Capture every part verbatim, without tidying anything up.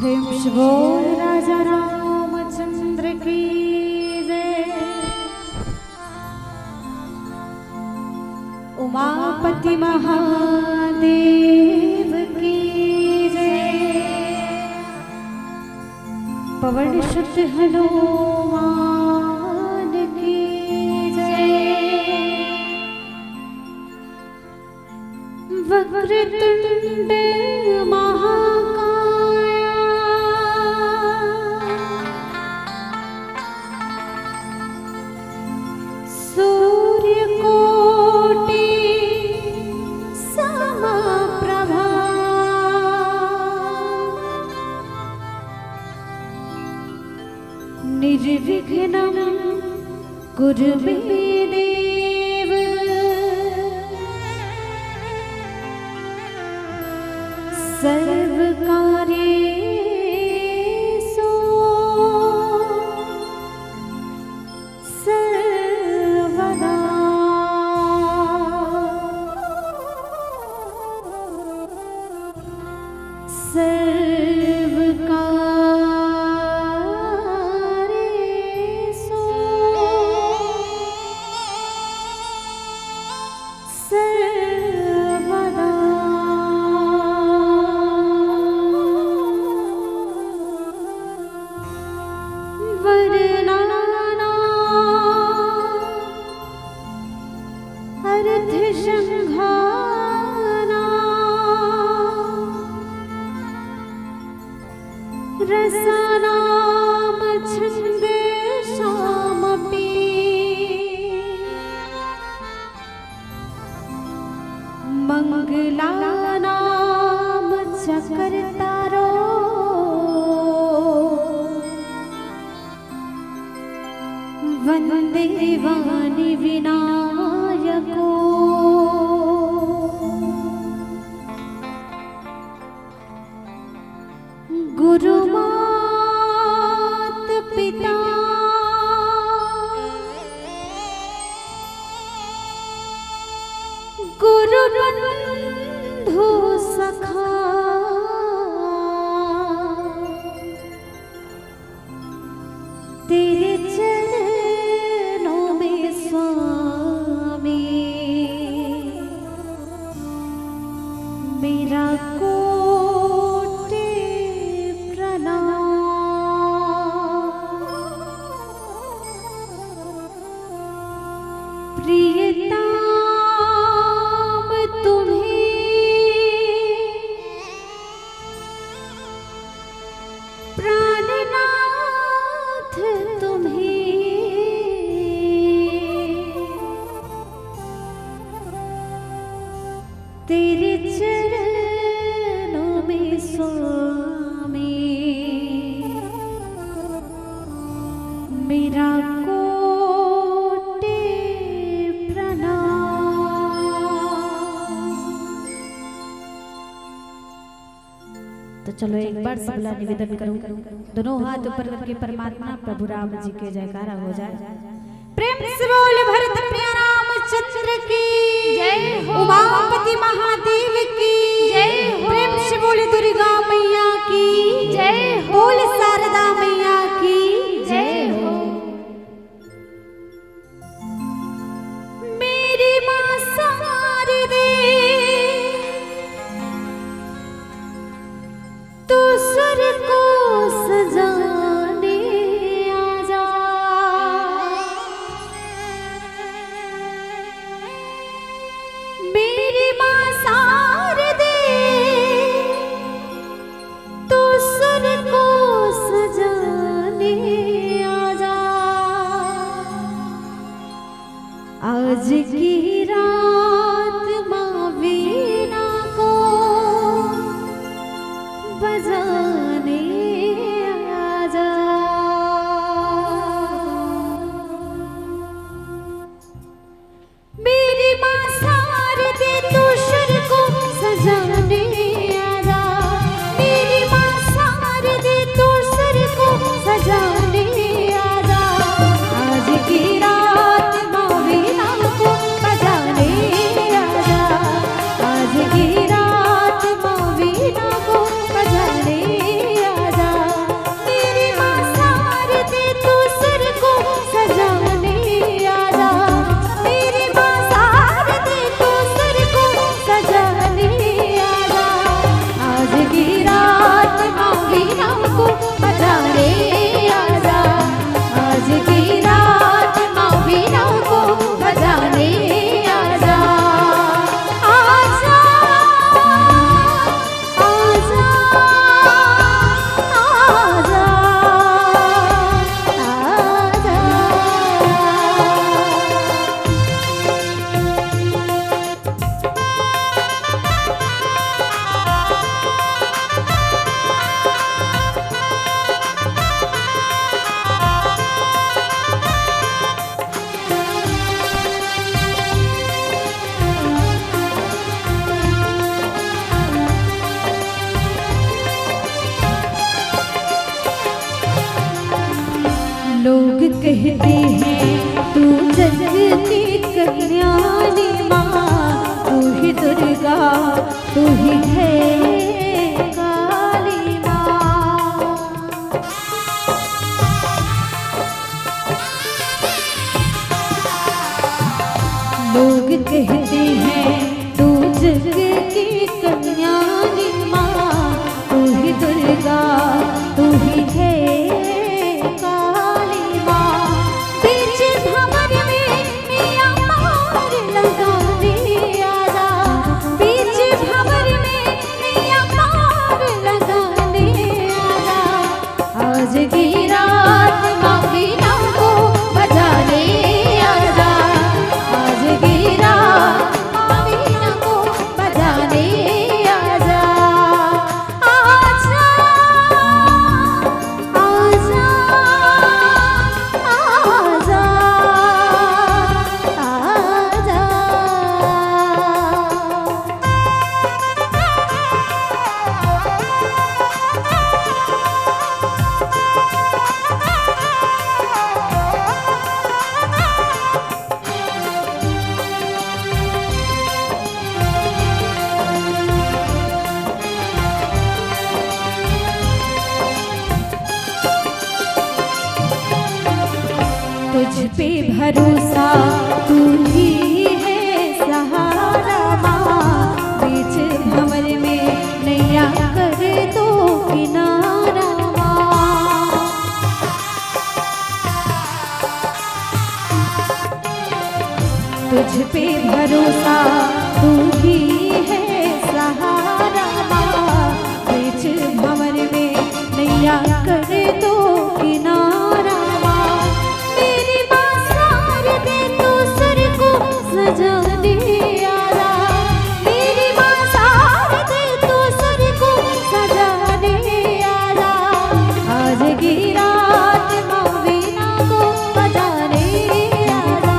प्रेम से बोल राजा रामचंद्र की जय। उमापति महादेव की जय। पवन सुत हनुमान की जय। वक्रतुंड महाकाया सूर्यकोटि समप्रभा। निर्विघ्नं कुरु मे देव सर्वकार्येषु सर्वदा। सर्वकार्येषु सर्वदा। वरनाना अर्थ संघाना रसानाम छंद सामपि मंगलानाम चकरतारो। वंदे वाणी विनायको। गुरु मात पिता गुरु बंधु सखा। तेरे चरणों में स्वामी मेरा कोटि प्रणाम। प्रियतम तुम्ही प्राणनाथ तुम्ही तेरे चरणों में स्वामी मेरा कोटि प्रणाम। तो चलो एक बार सबला निवेदन करूं, दोनों हाथ ऊपर करके परमात्मा प्रभु राम जी के जयकारा हो जाए। प्रेम से बोल भरत प्रिया रामचंद्र की जय हो। उमापति महादेव की जय हो। प्रेम से बोल दुर्गा मैया की जय हो। बोल शारदा मैया की जय हो। मेरी माँ शारदे, तू सुर को सजाने आजा। मेरी माँ शारदे, तू सुर को सजाने आजा। आज की रात माँ वीणा को बजाने आजा। मेरी माँ शारदे, तू सुर को सजाने आजा। मेरी माँ शारदे, तू सुर को सजाने आजा। आज की रात माँ वीणा को बजा कहती है तू जग की कल्याणी माँ, तू ही दुर्गा, तू ही है काली माँ। बीच भंवर में नैया पार लगाने आजा, बीच भंवर में नैया पार लगाने आजा। आज की रात माँ वीणा को बजाने आजा, आज की रात माँ वीणा को बजाने आजा। आजा, आजा, आजा, आजा। तुझ पे भरोसा, तू ही है सहारा माँ। बीच भंवर में नैया कर दो किनारा माँ। तुझ पे भरोसा, तू ही है सहारा माँ। बीच भंवर में नैया कर दो किनारा माँ। मेरी माँ शारदे तू सुर को सजाने आजा, मेरी माँ शारदे तू सुर को सजाने आजा। आज की रात माँ वीणा को बजाने आजा,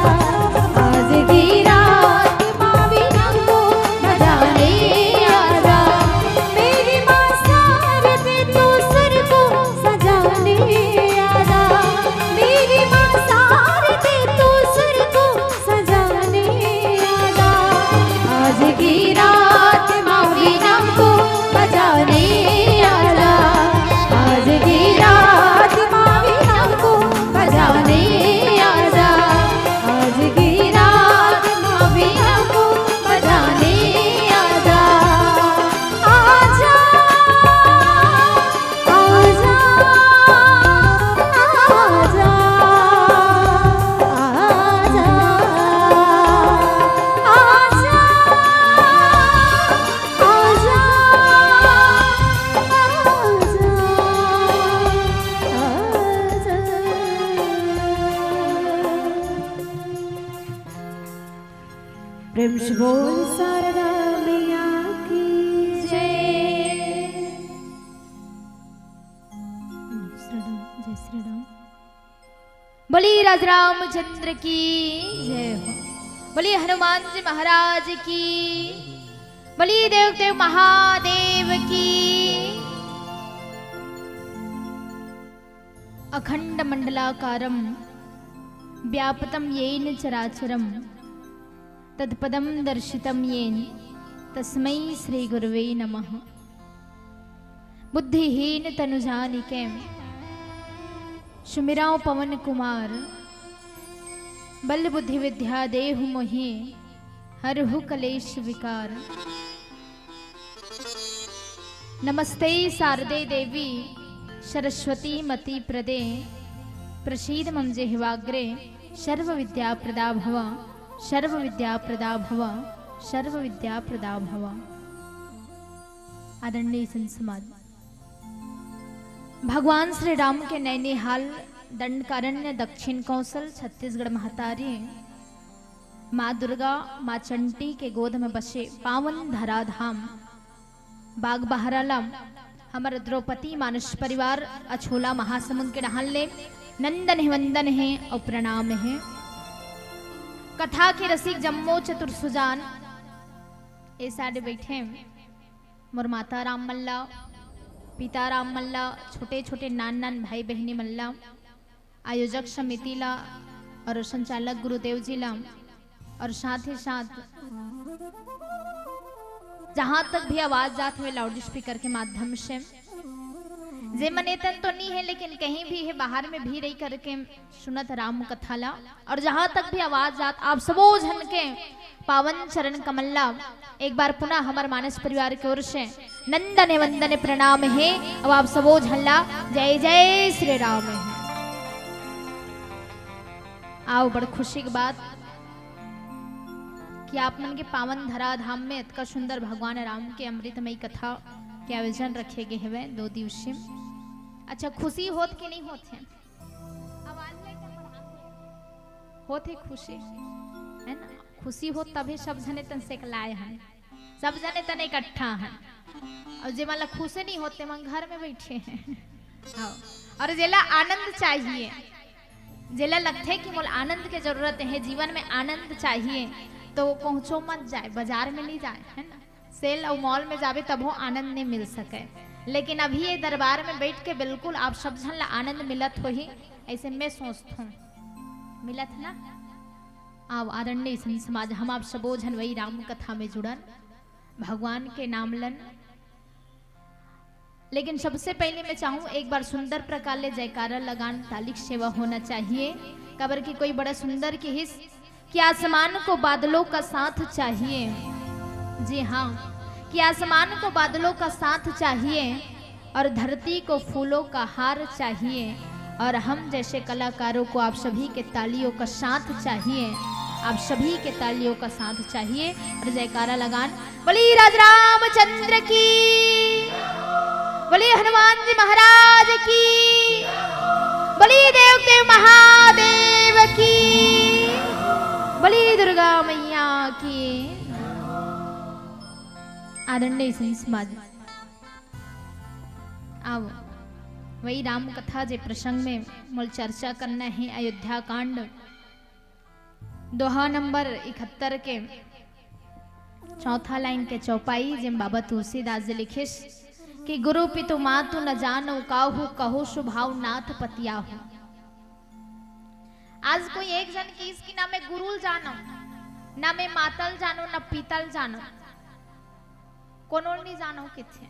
आज की रात माँ वीणा को बजाने आजा। मेरी माँ शारदे तू सुर को सजाने आजा, मेरी माँ शारदे तू सुर को सजाने आजा। आज की रात माँ वीणा को बजाने आजा, आज की रात माँ वीणा को बजाने आजा, आज की रात माँ वीणा को बजाने आजा। आजा, आजा, आजा, आजा, आजा, आजा, आजा, आजा। प्रेम से बोल शारदा मैया की जय। श्री राम, जय श्री राम। बोली राज रामचंद्र की जय हो। बोली हनुमान जी महाराज की। बोली देव देव महादेव की। अखंड मंडलाकारं व्याप्तं येन चराचरं तत्पदं दर्शितं येन तस्मै श्री गुरवे नमः। बुद्धिहीन तनु जानिके सुमिरौं पवन कुमार, बल बुद्धि विद्या देहु मोहि हरहु कलेश विकार। नमस्ते शारदे देवी सरस्वती मति प्रदे, प्रसीद मम जिह्वाग्रे सर्व विद्या प्रदा भव, सर्व विद्या प्रदा भव, सर्व विद्या प्रदा भव। आदरणीय संत समाज, भगवान श्री राम के नैनिहाल दंडकारण्य दक्षिण कौशल छत्तीसगढ़ महतारी माँ दुर्गा, माँ चंटी के गोद में बसे पावन धराधाम बागबाहरा ला हमर द्रौपदी मानस परिवार अछोला महासमुंद के डहान ले नंदन हे, वंदन हे अउ प्रणाम हे। कथा के रसिक जम्मो चतुर सुजान ए साइड बैठे मोर माता राम मल्ला, पिता राम मल्ला, छोटे छोटे नान नान भाई बहिनी मल्ला, आयोजक समिति ला और संचालक गुरुदेव जी ला और साथ ही साथ जहाँ तक भी आवाज जात हुए लाउड स्पीकर के माध्यम से जे मन एतन तो नी हे, लेकिन कहीं भी हे, बाहर में भी रही करके सुनत राम कथा ला। और जहाँ तक भी आवाज जात, आप सबो झन के पावन चरण कमल ला एक बार पुनः हमर मानस परिवार के ओर से नंदन वंदन प्रणाम हे। अब आप सबो झन ला जय जय श्री राम हे। आओ, बड़ खुशी के बात कि आप मन के पावन धरा धाम में अतका सुंदर भगवान राम के अमृतमयी कथा के आयोजन रखे गे हवे, दो दिवसीय। अच्छा, खुशी होत कि नहीं होत हे? आवाज नहीं कर रहा। होत हे खुशी, है ना? खुशी होत तभी सब झने तन सेकलाए हैं, सब झने तन इकट्ठा हैं। और जे मन ला खुशी नहीं होत, ते मन घर में बैठे हैं। हाँ। और जेला आनंद चाहिए, जेला लगथे कि मोला आनंद के जरूरत हे, जीवन में आनंद चाहिए, तो पहुँचो मत जाए, बाजार में नहीं जाए, है ना? सेल अउ मॉल में जाबे तभो आनंद नहीं मिल सके, लेकिन अभी ये दरबार में बैठ के बिल्कुल आप सब झन ला आनंद मिलत होही, ऐसे मैं सोचत हूँ, मिलत ना? आओ आदरणीय संत समाज, हम आप सबो झन वही राम कथा में जुड़न, भगवान के नाम लन। लेकिन सबसे पहले मैं चाहूँ एक बार सुंदर प्रकार ले जयकारा लगान, ताली के सेवा होना चाहिए, काबर कि कोई बड़ा सुंदर किहिस कि आसमान को बादलों का साथ चाहिए। जी हाँ, कि आसमान को बादलों का साथ चाहिए और धरती को फूलों का हार चाहिए और हम जैसे कलाकारों को आप सभी के तालियों का साथ चाहिए, आप सभी के तालियों का साथ चाहिए। और जयकारा लगान, बोली राज रामचंद्र की, बोली हनुमान जी महाराज की, बोली देव देव महादेव की, बोली दुर्गा मैया की। आदरणीय संत समाज, आओ, वही राम कथा जे प्रसंग में मोल चर्चा करना हे, अयोध्या कांड, दोहा नंबर इकहत्तर के चौथा लाइन के चौपाई, जेम बाबा तुलसीदास जी लिखिस कि गुरु पितु मातु न जानउ काहू, कहु सुभाव नाथ पतियाहू। आज कोई एक झन किहिस कि ना मैं गुरुल जानव, ना मैं मातल जानव, ना पीतल जानव, कोनोल नहीं जानव किथे।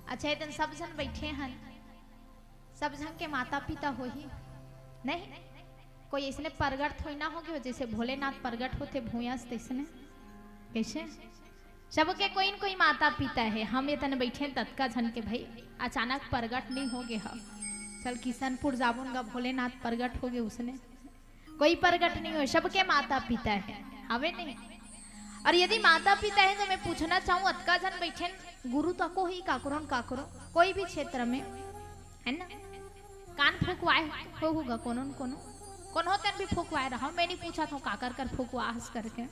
अच्छा, एतन सब झन बैठे हन, सब झन के माता पिता होही, नहीं? कोई इसने प्रगट थोड़ी ना होगे, जैसे भोलेनाथ प्रगट होथे भूया से, तैसने। कैसे? सबके कोई न कोई माता पिता हे। हम एतन बैठे ततका झन के भाई अचानक प्रगट नहीं होगे ह। चल किशनपुर जाबुन गा, भोलेनाथ प्रगट होगे उसने। कोई प्रगट नहीं होय, सबके माता पिता हे, हवे नहीं? और यदि माता पिता हे तो मैं पूछना चाहूँ, अतका झन बैठे, गुरु तको ही काकरो न काकरो, कोई भी क्षेत्र में, है ना? कान फुकवाए होहू गा कोनो न कोनो, कोनो तन भी फुकवाए रहा, मैं नहीं पूछत हूँ काकर कर फुकवाहस करके,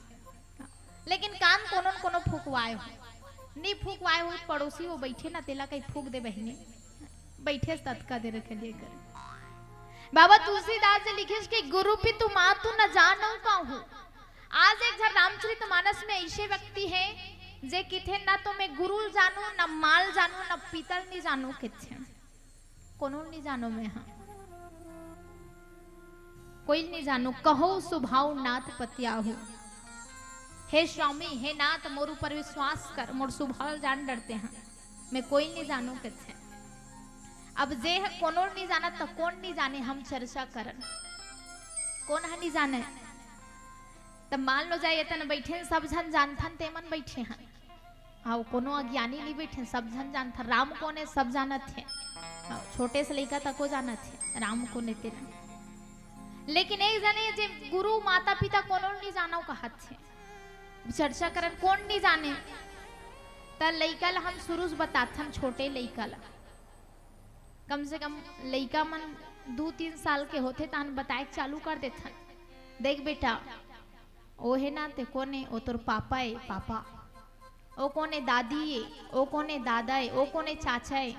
लेकिन कान कोनो न कोनो फुकवाए हो, नहीं फुकवाए हो, पड़ोसी वो बैठे ना, तेला कहीं फूक दे बहिनी, बैठे ततका दे रखे लिए कर। बाबा तुलसीदास जी लिखिस कि गुरु पितु मातु न जानउ काहू। आज एक झन रामचरित मानस में ऐसे व्यक्ति हे, जे किथे ना तो मैं गुरुल जानू, ना माल जानू, ना पीतल नहीं जानू किथे। कोनो नहीं जानो मैं, हाँ, कोई नहीं जानो। कहु सुभाव नाथ पतियाहू। हे स्वामी, हे नाथ, मोर ऊपर विश्वास कर, मोर सुभाव जान डरते हैं, मैं कोई नहीं जानो किथे। अब जे ह कोनो नहीं जानत त कोन नहीं जाने, हम चर्चा करन, कोन ह नहीं जाने। त मान लो जाए एतन बैठे सब झन जानथन, ते मन बैठे हन। हाँ, कोनो अज्ञानी नहीं बैठे, सब झन जानथन। राम कोन हे, सब जानत हे। हाँ, छोटे से लइका तको जानत हे राम कोन हे तेला। लेकिन एक जने जे गुरु माता पिता कोनो नहीं जानव कहत हे, चर्चा करन कोन नहीं जाने, त लइका ला हम शुरू से बताथन, छोटे लइका ला, कम से कम लइका मन दू तीन साल के होथे तहन बताए के चालू कर देथन, देख बेटा, ओ हे ना ते कोन ए, ओ तोर पापा ए, पापा। ओ कोन ए, दादी ए, ओ कोन ए, दादा ए, ओ कोन ए, चाचा ए।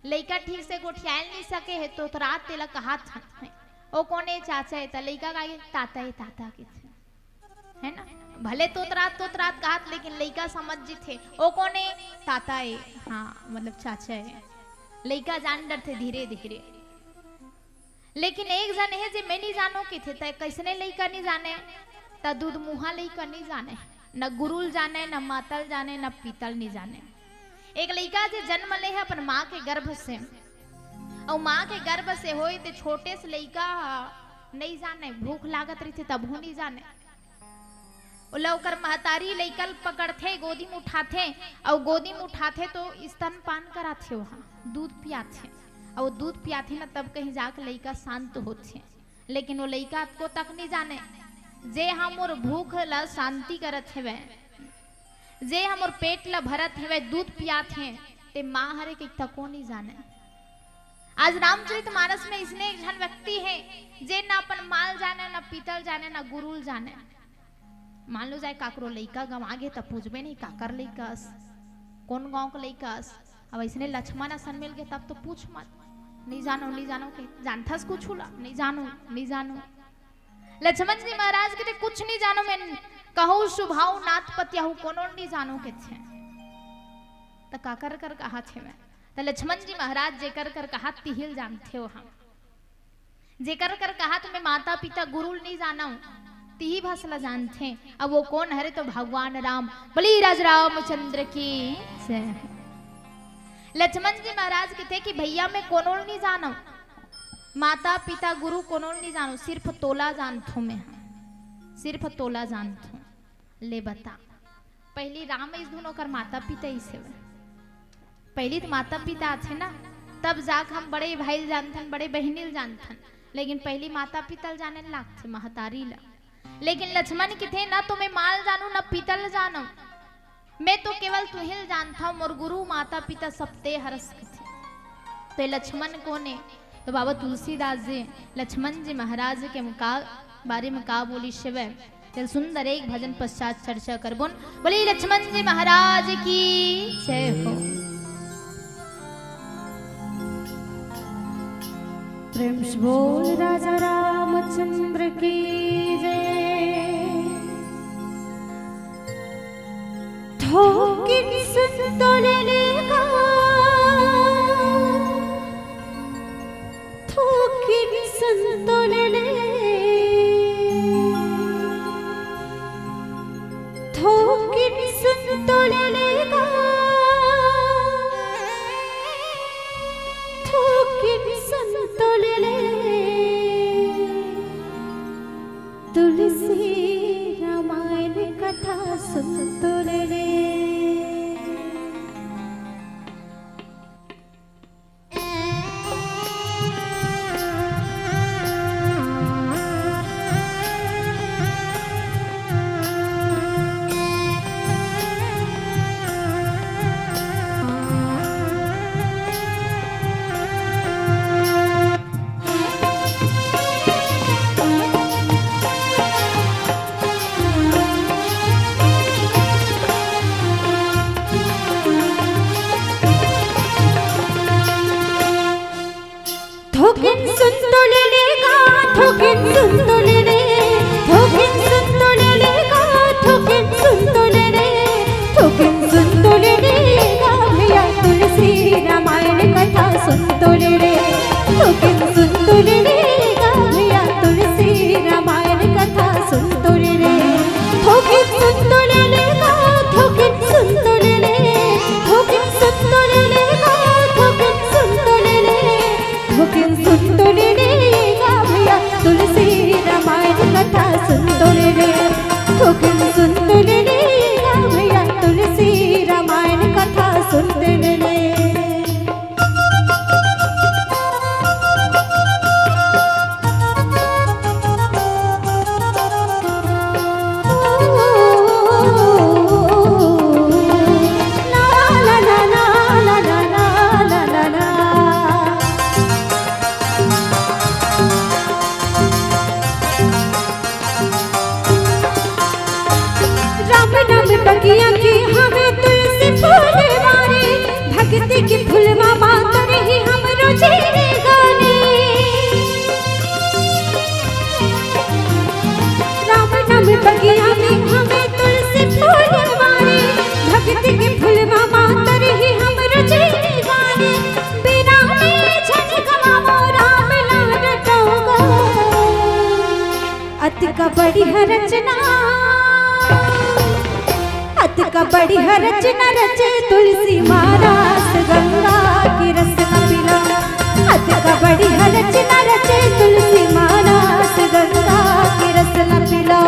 लइका ठीक से गोठियाए नहीं सके हे, तोतरात तेला कहात हन, ओ कोन ए, चाचा ए, त लइका का ताता ए, ताता कहिथे, है ना? भले तोतरात तोतरात कहात, लेकिन लइका समझ जिथे, ओ कोन ए, ताता ए, हाँ, मतलब चाचा ए। लइका जान डरथे धीरे धीरे। लेकिन एक जन हे जे मैं नहीं जानो कहिथे, त कैसने लइका नहीं जाने, त दूध मुहा लइका नहीं जाने, न गुरुल जाने, न मातल जाने, न पीतल नहीं जाने। एक लइका जे जन्म ले हे अपन माँ के गर्भ से, अउ माँ के गर्भ से होय ते छोटे से लइका ह नइ जाने, भूख लागत रहिथे तभो नइ जाने। ओला ओकर महतारी लइका ल पकड़थे, गोदी म उठाथे, अउ गोदी म उठाथे तो स्तनपान कराथे, ओहा दूध पियाथे, अउ दूध पियाथे न तब कहीं जाके लइका शांत होथे। लेकिन वो लइका को तक नइ जाने, जे ह मोर भूख ल शांति करत हवय, जे ह मोर पेट ल भरत हवय, दूध पियात हे, ते माँ हरे कहि तको नइ जाने। आज रामचरित मानस में इसने एक झन व्यक्ति हे, जे न अपन माँ ल जाने, न पिता ल जाने, न गुरु ल जाने। मान लो जाय काकरो लइका गंवा गे त पूछबे नहीं, काकर लइका अस, कोन गांव के लइका अस। अब अइसने लक्ष्मण असन मिल गे तब तो पूछ मत, नइ जानो, नइ जानो के, जानथस कुछु ला, नइ जानो, नइ जानो। लक्ष्मण जी महाराज कथे कुछ नइ जानो, मैं कहूँ सुभाव नाथ पतियाहू, कोनो नइ जानो कथे। त काकर कर कहाथे मैं, त लक्ष्मण जी महाराज जेकर कर कहात तिही ल जानथे ओहा। जेकर कर कहात मैं माता पिता गुरु ल नइ जानव, तिही भस ल जानथे। अब वो कोन हरे तो भगवान राम। बोली राज रामचंद्र की जय। लक्ष्मण जी महाराज कथे कि भैया मैं कोनो ल नइ जानव, माता पिता गुरु कोनो ल नइ जानव, सिर्फ तोला जानथों मैं, सिर्फ तोला जानथों। ले बता, पहिली राम अइस धुन ओकर माता पिता अइस हवय। पहिली त माता पिता आथे ना, तब जाके हम बड़े भाई ल जानथन, बड़े बहिनी ल जानथन, लेकिन पहिली माता पिता ल जाने ल लागथे, महतारी ल। लेकिन लक्ष्मण कथे ना तो मैं माँ ल जानू, ना पिता ल जानू, मैं तो केवल तुही ल जानथव, मोर गुरु माता पिता सब ते हरस कथे। तो ये लक्ष्मण कोन ए? तो बाबा तुलसीदास जी लक्ष्मण जी महाराज के का बारे में का बोलिस हवय, तेला सुंदर एक भजन पश्चात चर्चा करबोन। बोली लक्ष्मण जी महाराज की जय हो। प्रेम से बोल राजा रामचंद्र की जय। थोकिन सुन तो ले लेगा, थोकिन सुन तो ले ले, थोकिन सुन तो ले लेगा, थोकिन सुन तो ले ले। तुलसी रामायण कथा सुन तो ले ले। थोकिन सुन तो ले लेगा, थोकिन सुन तो ले ले, थोकिन सुन तो ले लेगा, थोकिन सुन तो ले ले, थोकिन सुन तो ले लेगा भैया, तुलसी रामायण कथा सुन तो ले ले, थोकिन सुन तो ले लेगा भैया, तुलसी रामायण कथा सुन तो ले ले, थोकिन सुन तो ले लेगा, थोकिन सुन तो ले ले, थोकिन सुन तो ले लेगा, थोकिन सुन तो ले ले। थोकिन सुन तो ले लेगा भैया, तुलसी रामायण कथा सुन तो ले ले। थोकिन सुन तो ले लेगा भैया, तुलसी रामायण कथा सुन तो ले ले। राम नाम बगिया के हवे तुलसी फूलवा रे, भक्ति के फूलवा मातर ही हमरो जीने गाने। राम नाम बगिया में हवे तुलसी फूलवा रे, भक्ति के फूलवा मातर ही हमरो जीने गाने। बिना में झन गवावो राम लाड टोगा। अतका बढ़िया रचना, अतका बढ़िया रचना रचे तुलसी महाराज, गंगा के रस न पिला। अतका बढ़िया रचना रचे तुलसी मानस, गंगा के रस ला पिला।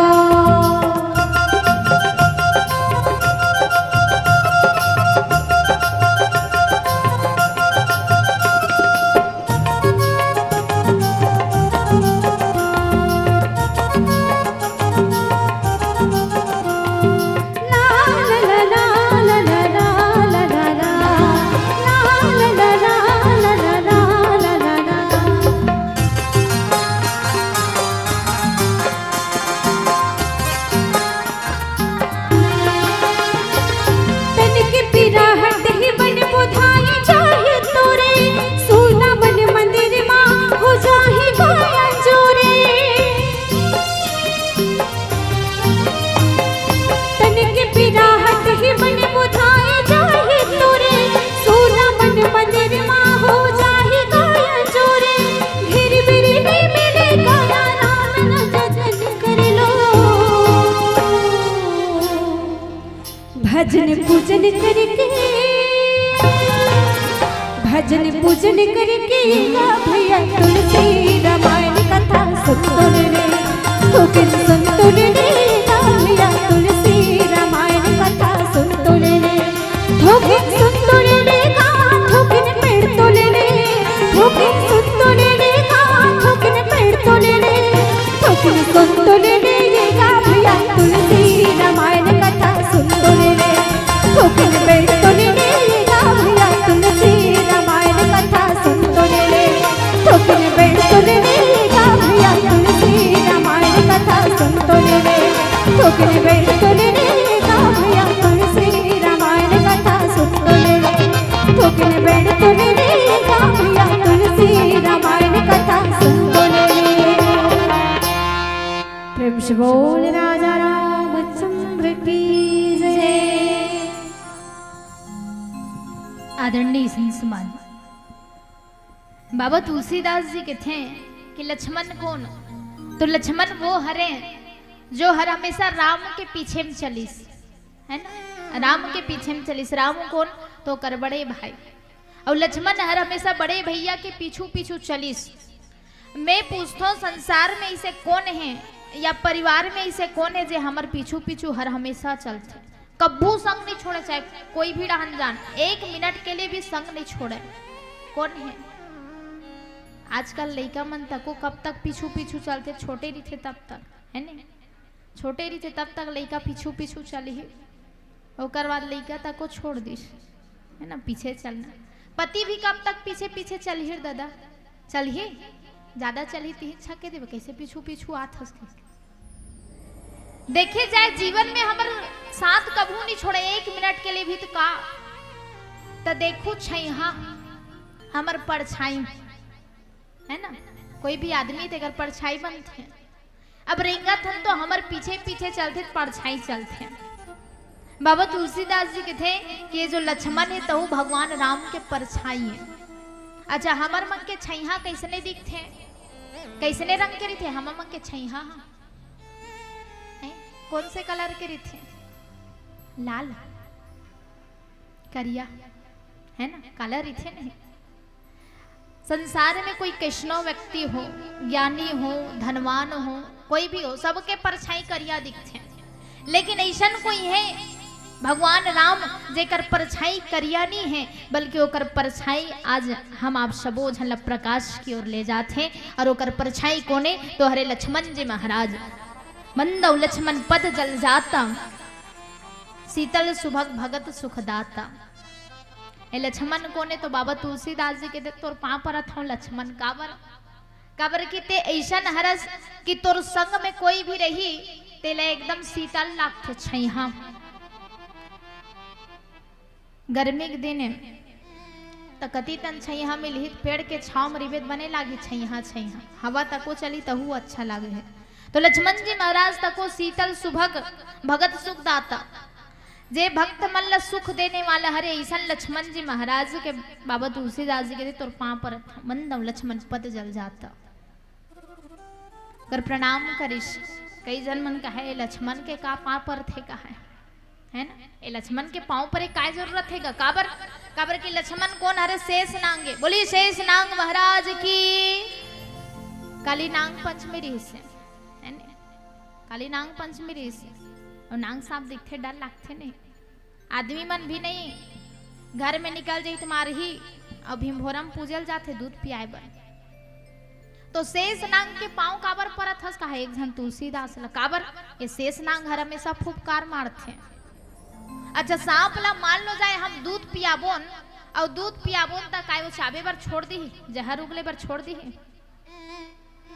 तन के पिराहट ही मन बुधाई जाही तोरे, सोना मन मंदिर मा हो जाही काया जोरे। तन के पिराहट ही मन बुधाई जाही तोरे, सोना मन मंदिर मा हो जाही काया जोरे। घिर बिर नहीं मिले काया राम न जतन कर लो। भजन पूजन करके, भजन पूजन करके गा भैया तुलसी रामायण कथा सुन तो ले रे। थोकिन सुन तो ले रे गा भैया तुलसी रामायण कथा सुन तो ले रे। थोकिन सुन तो ले रे गा, थोकिन पढ़ तो ले रे। थोकिन सुन तो ले रे गा, थोकिन पढ़ तो ले रे। थोकिन सुन तो ले रे गा भैया तुलसी रामायण कथा सुन तो ले रे। थोकिन पढ़ तो ले रे गा भैया तुलसी रामायण कथा सुन तो ले रे। थोकिन पढ़ तो ले रे गा भैया तुलसी रामायण कथा सुन तो ले रे। थोकिन पढ़ तो ले रे गा भैया तुलसी रामायण कथा सुन तो ले रे। थोकिन पढ़ तो ले रे गा भैया तुलसी रामायण कथा सुन तो ले रे। प्रेम से बोल राजा रामचंद्र की जय। आदरणीय संत समाज, बाबा तुलसीदास जी कहते हैं कि लक्ष्मण कौन? तो लक्ष्मण वो हरे जो हर हमेशा राम के पीछे में चलिस, है ना? राम के पीछे में चलिस। राम कौन? तो ओकर बड़े भाई। और लक्ष्मण हर हमेशा बड़े भैया के पीछू पीछू चलिस। मैं पूछथों, संसार में इसे कौन है या परिवार में इसे कौन है जे हमर पीछू पीछू हर हमेशा चलथे, कब्बू संग नहीं छोड़े, चाहे कोई भी रहन जान, एक मिनट के लिए भी संग नहीं छोड़े? कौन है? आजकल लइका मन तको कब तक पीछू पीछू चलथे, छोटे रहिथे तब तक, है ने? छोटे रहिथे तब तक लइका पीछू पीछू चलही, ओकर बाद लइका तको छोड़ दिस, है ना, पीछे चलना। पति भी कब तक पीछे पीछे चलही रे दादा? चलही, ज्यादा चलही तिही छके देबे, कैसे पीछू पीछू आत हस के। देखे जाए जीवन में हमर साथ कभू नहीं छोड़े, एक मिनट के लिए भी। तो का, तो देखू छैहा हमर परछाई, है ना, कोई भी आदमी तेकर परछाई बनथे। अब रेंगत हन तो हमर पीछे पीछे चलथे, परछाई चलथे। बाबा तुलसीदास जी कहथे कि ये जो लक्ष्मण है, तहु भगवान राम के परछाई है। अच्छा, हमर मन के छैहा कैसने दिखथे, कैसने रंग के रहिथे हमर मन के छैहा? हैं? कौन से कलर के रहिथे? लाल, करिया, है ना, काला रहिथे नहीं। संसार में कोई कैसनो व्यक्ति हो, ज्ञानी हो, धनवान हो, कोई भी हो, सबके परछाई करिया दिखथे। लेकिन ऐसन कोई है भगवान राम जेकर परछाई करिया नहीं है, बल्कि ओकर परछाई आज हम आप सबो झन ला प्रकाश की ओर ले जात हैं। और ओकर परछाई कोने तो हरे लक्ष्मण जी महाराज। मंदव लक्ष्मण पद जल जाता, शीतल सुभग भगत सुखदाता। ए लक्ष्मण कोने तो बाबा तुलसीदास जी के दे तोर पाँव परत हूँ लक्ष्मण। काबर? काबर कि ते ऐसन हरस कि तोर संग में कोई भी रही, तेला एकदम शीतल लागथे, छैहा। गर्मी के दिन त कति तन छैहा मिलही, पेड़ के छाव म रिबे त बने लागी, छैहा छैहा हवा तको चली तहू अच्छा लागे है। तो लक्ष्मण जी महाराज तको शीतल सुभग भगत सुखदाता, जे भक्त मन ला सुख देने वाला हरे, ऐसन लक्ष्मण जी महाराज के बाबा तुलसीदास जी के दे तोर पाँव परत हूँ, मंदव लक्ष्मण पद जल जाता। कर प्रणाम करिस। कई जन मन कहे, "लक्ष्मण के का पाँव परथे?" कहे, है ना? ए लक्ष्मण के पाँव परे काय जरूरत हे गा? काबर, काबर कि लक्ष्मण कोन हरे? शेष नांग हे। बोली शेष नांग महाराज की। काली नांग पंचमी रहिस हे, है ने? काली नांग पंचमी रहिस हे। अउ नांग सांप दिखथे, डर लागथे ने। आदमी मन भी नहीं, घर में निकल जाई त मारही। अउ भीमभोरम पूजल जाथे दूध पियाए बर। तो शेष नांग के पाँव काबर परत हस? कहा एक झन तुलसीदास ल। काबर? ये शेष नांग हर हमेशा फुफकार मारथे। अच्छा, सांप ला मान लो जाए हम दूध पियाबोन, अउ दूध पियाबोन त काय वो चाबे बर छोड़ दिही, जहर उगले बर छोड़ दिही?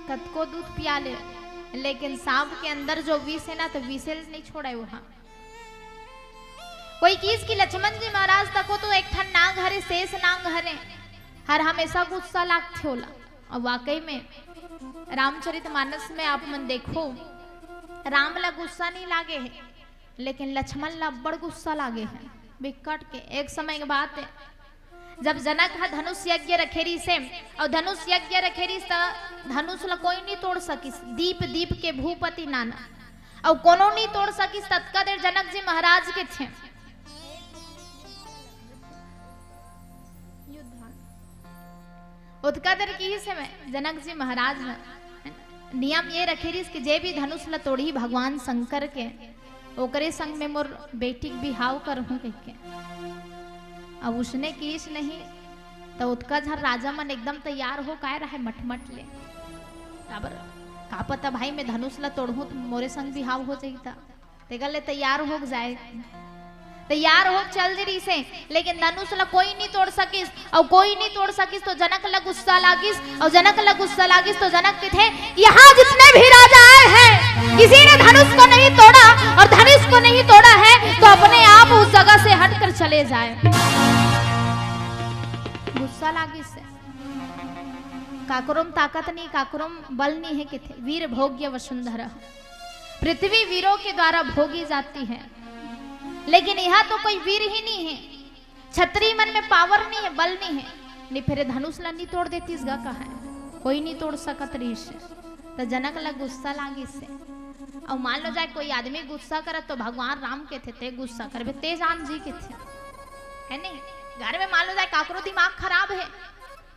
कतको दूध पिया ले, लेकिन सांप के अंदर जो विष हे ना, तो विषे ल नहीं छोड़े वो हा। कोई किहिस कि लक्ष्मण जी महाराज, तको तो एक ठन नांग हरे, शेष नांग हरे, हर हमेशा गुस्सा लागथे ओला। अउ वाकई में रामचरित मानस में आप मन देखो, राम ला गुस्सा नहीं लागे हे, लेकिन लक्ष्मण ला अब्बड़ गुस्सा लागे हे, बिकट के। एक समय के बात हे, जब जनक ह धनुष यज्ञ रखे रिहिस हे, अउ धनुष यज्ञ रखे रिहिस त धनुष ला कोई नहीं तोड़ सकिस, दीप दीप के भूपति नाना, अउ कोनो नहीं तोड़ सकिस। ततका देर जनक जी महाराज कथे, ओतका देर किहिस हे मैं, जनक जी महाराज ह नियम ये रखे रिहिस कि जे भी धनुष ला तोड़ही भगवान शंकर के, ओकरे संग में मोर बेटी के बिहाव करहूं कहिके। अब उसने किहिस नहीं, त ओतका झन राजा मन एकदम तैयार हो काय रहे मटमट ले। काबर, का पता भाई, मैं धनुष ला तोड़हूं त मोरे संग बिहाव हो जाही त। तेकर ले तैयार होके जाए, तैयार होके चल दे रिहिस हे, लेकिन धनुष ला कोई नहीं तोड़ सकिस, अउ कोई नहीं तोड़ सकिस तो जनक ला गुस्सा लागिस, अउ जनक ला गुस्सा लागिस तो जनक कथे, "यहाँ जितने भी राजा आए हैं, किसी ने धनुष को नहीं तोड़ा, और धनुष को नहीं तोड़ा है तो अपने आप उस जगह से हट कर चले जाए।" गुस्सा लागिस हे। काकरो म ताकत नहीं, काकरो म बल नहीं हे कथे, वीर भोग्य वसुंधरा। पृथ्वी वीरों के द्वारा भोगी जाती है, लेकिन यहाँ तो कोई वीर ही नहीं है, क्षत्रिय मन में पावर नहीं है, बल नहीं है। नहीं फेर धनुष ला नहीं तोड़ देतिस गा, कहा है, कोई नहीं तोड़ सकत रिहिस हे। त जनक ला गुस्सा लागिस हे। अउ मान लो जाए कोई आदमी गुस्सा करत तो भगवान राम कथे, "ते गुस्सा करबे, ते जान जी," कथे, है नहीं? घर में मान लो जाए काकरो दिमाग खराब हे,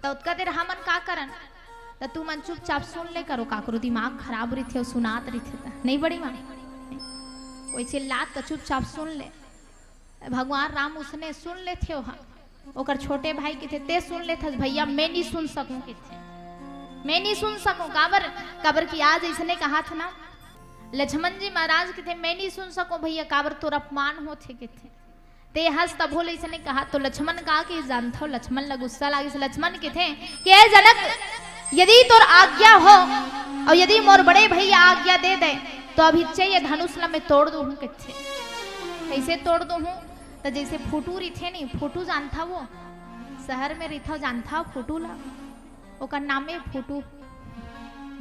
त ओतका देर हमन का करन? त तुमन चुपचाप सुन ले करो, काकरो दिमाग खराब रहिथे अउ सुनात रहिथे त। नहीं बड़ी माँ, कोई चिल्लात त चुपचाप सुन ले। भगवान राम उसने सुन लेथे ओहा। ओकर छोटे भाई कथे, "ते सुन लेथस भैया, मैं नहीं सुन सकूं," कथे। "मैं नहीं सुन सकूं।" काबर? काबर कि आज इसने कहा था ना, लक्ष्मण जी महाराज कथे, "मैं नहीं सुन सकूं भैया, काबर तोर अपमान होथे," कथे। "ते हस तभो ले इसने कहा।" तो लक्ष्मण का के जानथो, लक्ष्मण ला गुस्सा लागिस। लक्ष्मण कथे कि, "ए जनक, यदि तोर आज्ञा हो अउ यदि मोर बड़े भैया आज्ञा दे दे, तो अभी चे ये धनुष ला मैं तोड़ दूहूं," कथे। कैसे तोड़ दूहूं? त जैसे फोटू रिथे नहीं, फोटू जानथा वो, शहर में रिथा जानथा फोटू ला, ओकर नामे फोटू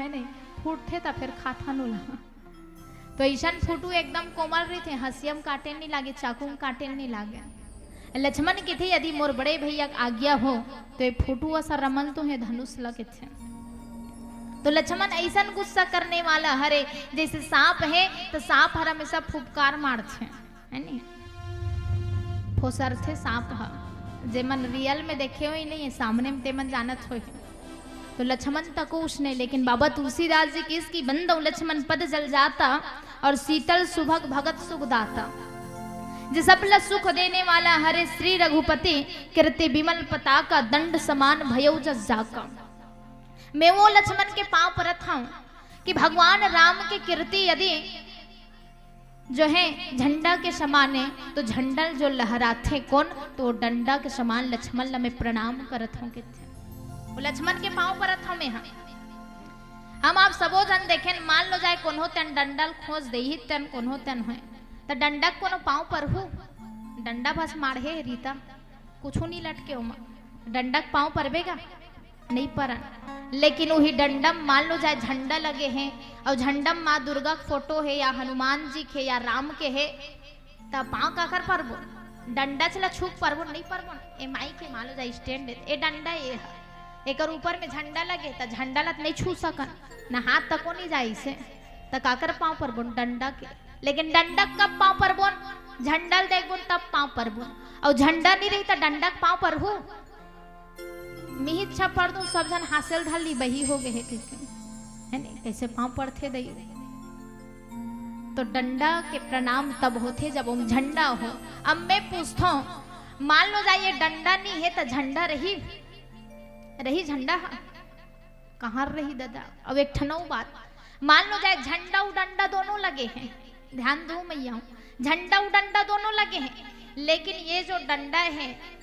है नहीं, फूटथे त फेर खाथन ओला। तो ऐसन फोटू एकदम कोमल रहिथे, हंसिया म काटे नहीं लागे, चाकू म काटे नहीं लागे। लक्ष्मण कथे, "यदि मोर बड़े भैया के आज्ञा हो, तो ये फोटू असा रमन तो हे धनुष ल," कथे। तो लक्ष्मण ऐसन गुस्सा करने वाला हरे, जैसे सांप हे, तो सांप हर हमेशा फुफकार मारथे, है नी? फोसरथे सांप ह। जेमन रियल में देखे होही नहीं, सामने में, तेमन जानत होही। तो लक्ष्मण तको उसने, लेकिन बाबा तुलसीदास जी किहिस कि "बंदउ लक्ष्मण पद जल जाता, और शीतल सुभग भगत सुख दाता।" जे सब ला सुख देने वाला हरे श्री रघुपति, कीर्ति विमल पताका, दंड समान भयउ जस जाका। मैं वो लक्ष्मण के पांव परत हूं कि भगवान राम के कीर्ति यदि जो है झंडा के समान है, तो झंडा जो लहराथे कोन, तो डंडा के समान लक्ष्मण ला मैं प्रणाम करत हूं, कथे। वो लक्ष्मण के पांव परत हूं मैं हा। हम आप सबो झन देखेन, मान लो जाए कोनो तेन डंडा ल खोंच देही, तेन कोनो तेन होय, त डंडा के कोनो पांव परहू? डंडा बस माढ़े हे रीता, कुछु नहीं लटके ओमा। डंडा के पांव परबे गा? नहीं परन। लेकिन उही डंडा म मान लो जाए झंडा लगे हे, अउ झंडा म माँ दुर्गा के फोटो हे, या हनुमान जी के, या राम के हे, त पांव काकर परबो? डंडा च ला छू के परबो, नहीं परबो न। ए माई के मान लो जाए स्टैंड हे, ए डंडा ए ह, एकर ऊपर में झंडा लगे, त झंडा ला त नहीं छू सकन, न हाथ तको नहीं जाइसे, त काकर पांव परबो? डंडा के। लेकिन डंडा के कब पाँव परबोन? झंडा ल देखबोन तब पाँव परबोन। अउ झंडा नहीं रही त डंडा के पाँव परहू? मिहित छप्पर दूं, सब झन हांसे ल धर ली, बही हो गए हे कहिके, है नहीं? कैसे पाँव परथे दई? तो डंडा के प्रणाम तब होथे जब ओम झंडा हो। अब मैं पूछथों, मान लो जाए ये डंडा नहीं है त झंडा रही, रही झंडा हा? कहाँ रही दादा? अब एक ठन अउ बात, मान लो जाए झंडा अउ डंडा दोनों लगे हैं, ध्यान दो मैया, झंडा अउ डंडा दोनों लगे हैं, लेकिन ये जो डंडा है,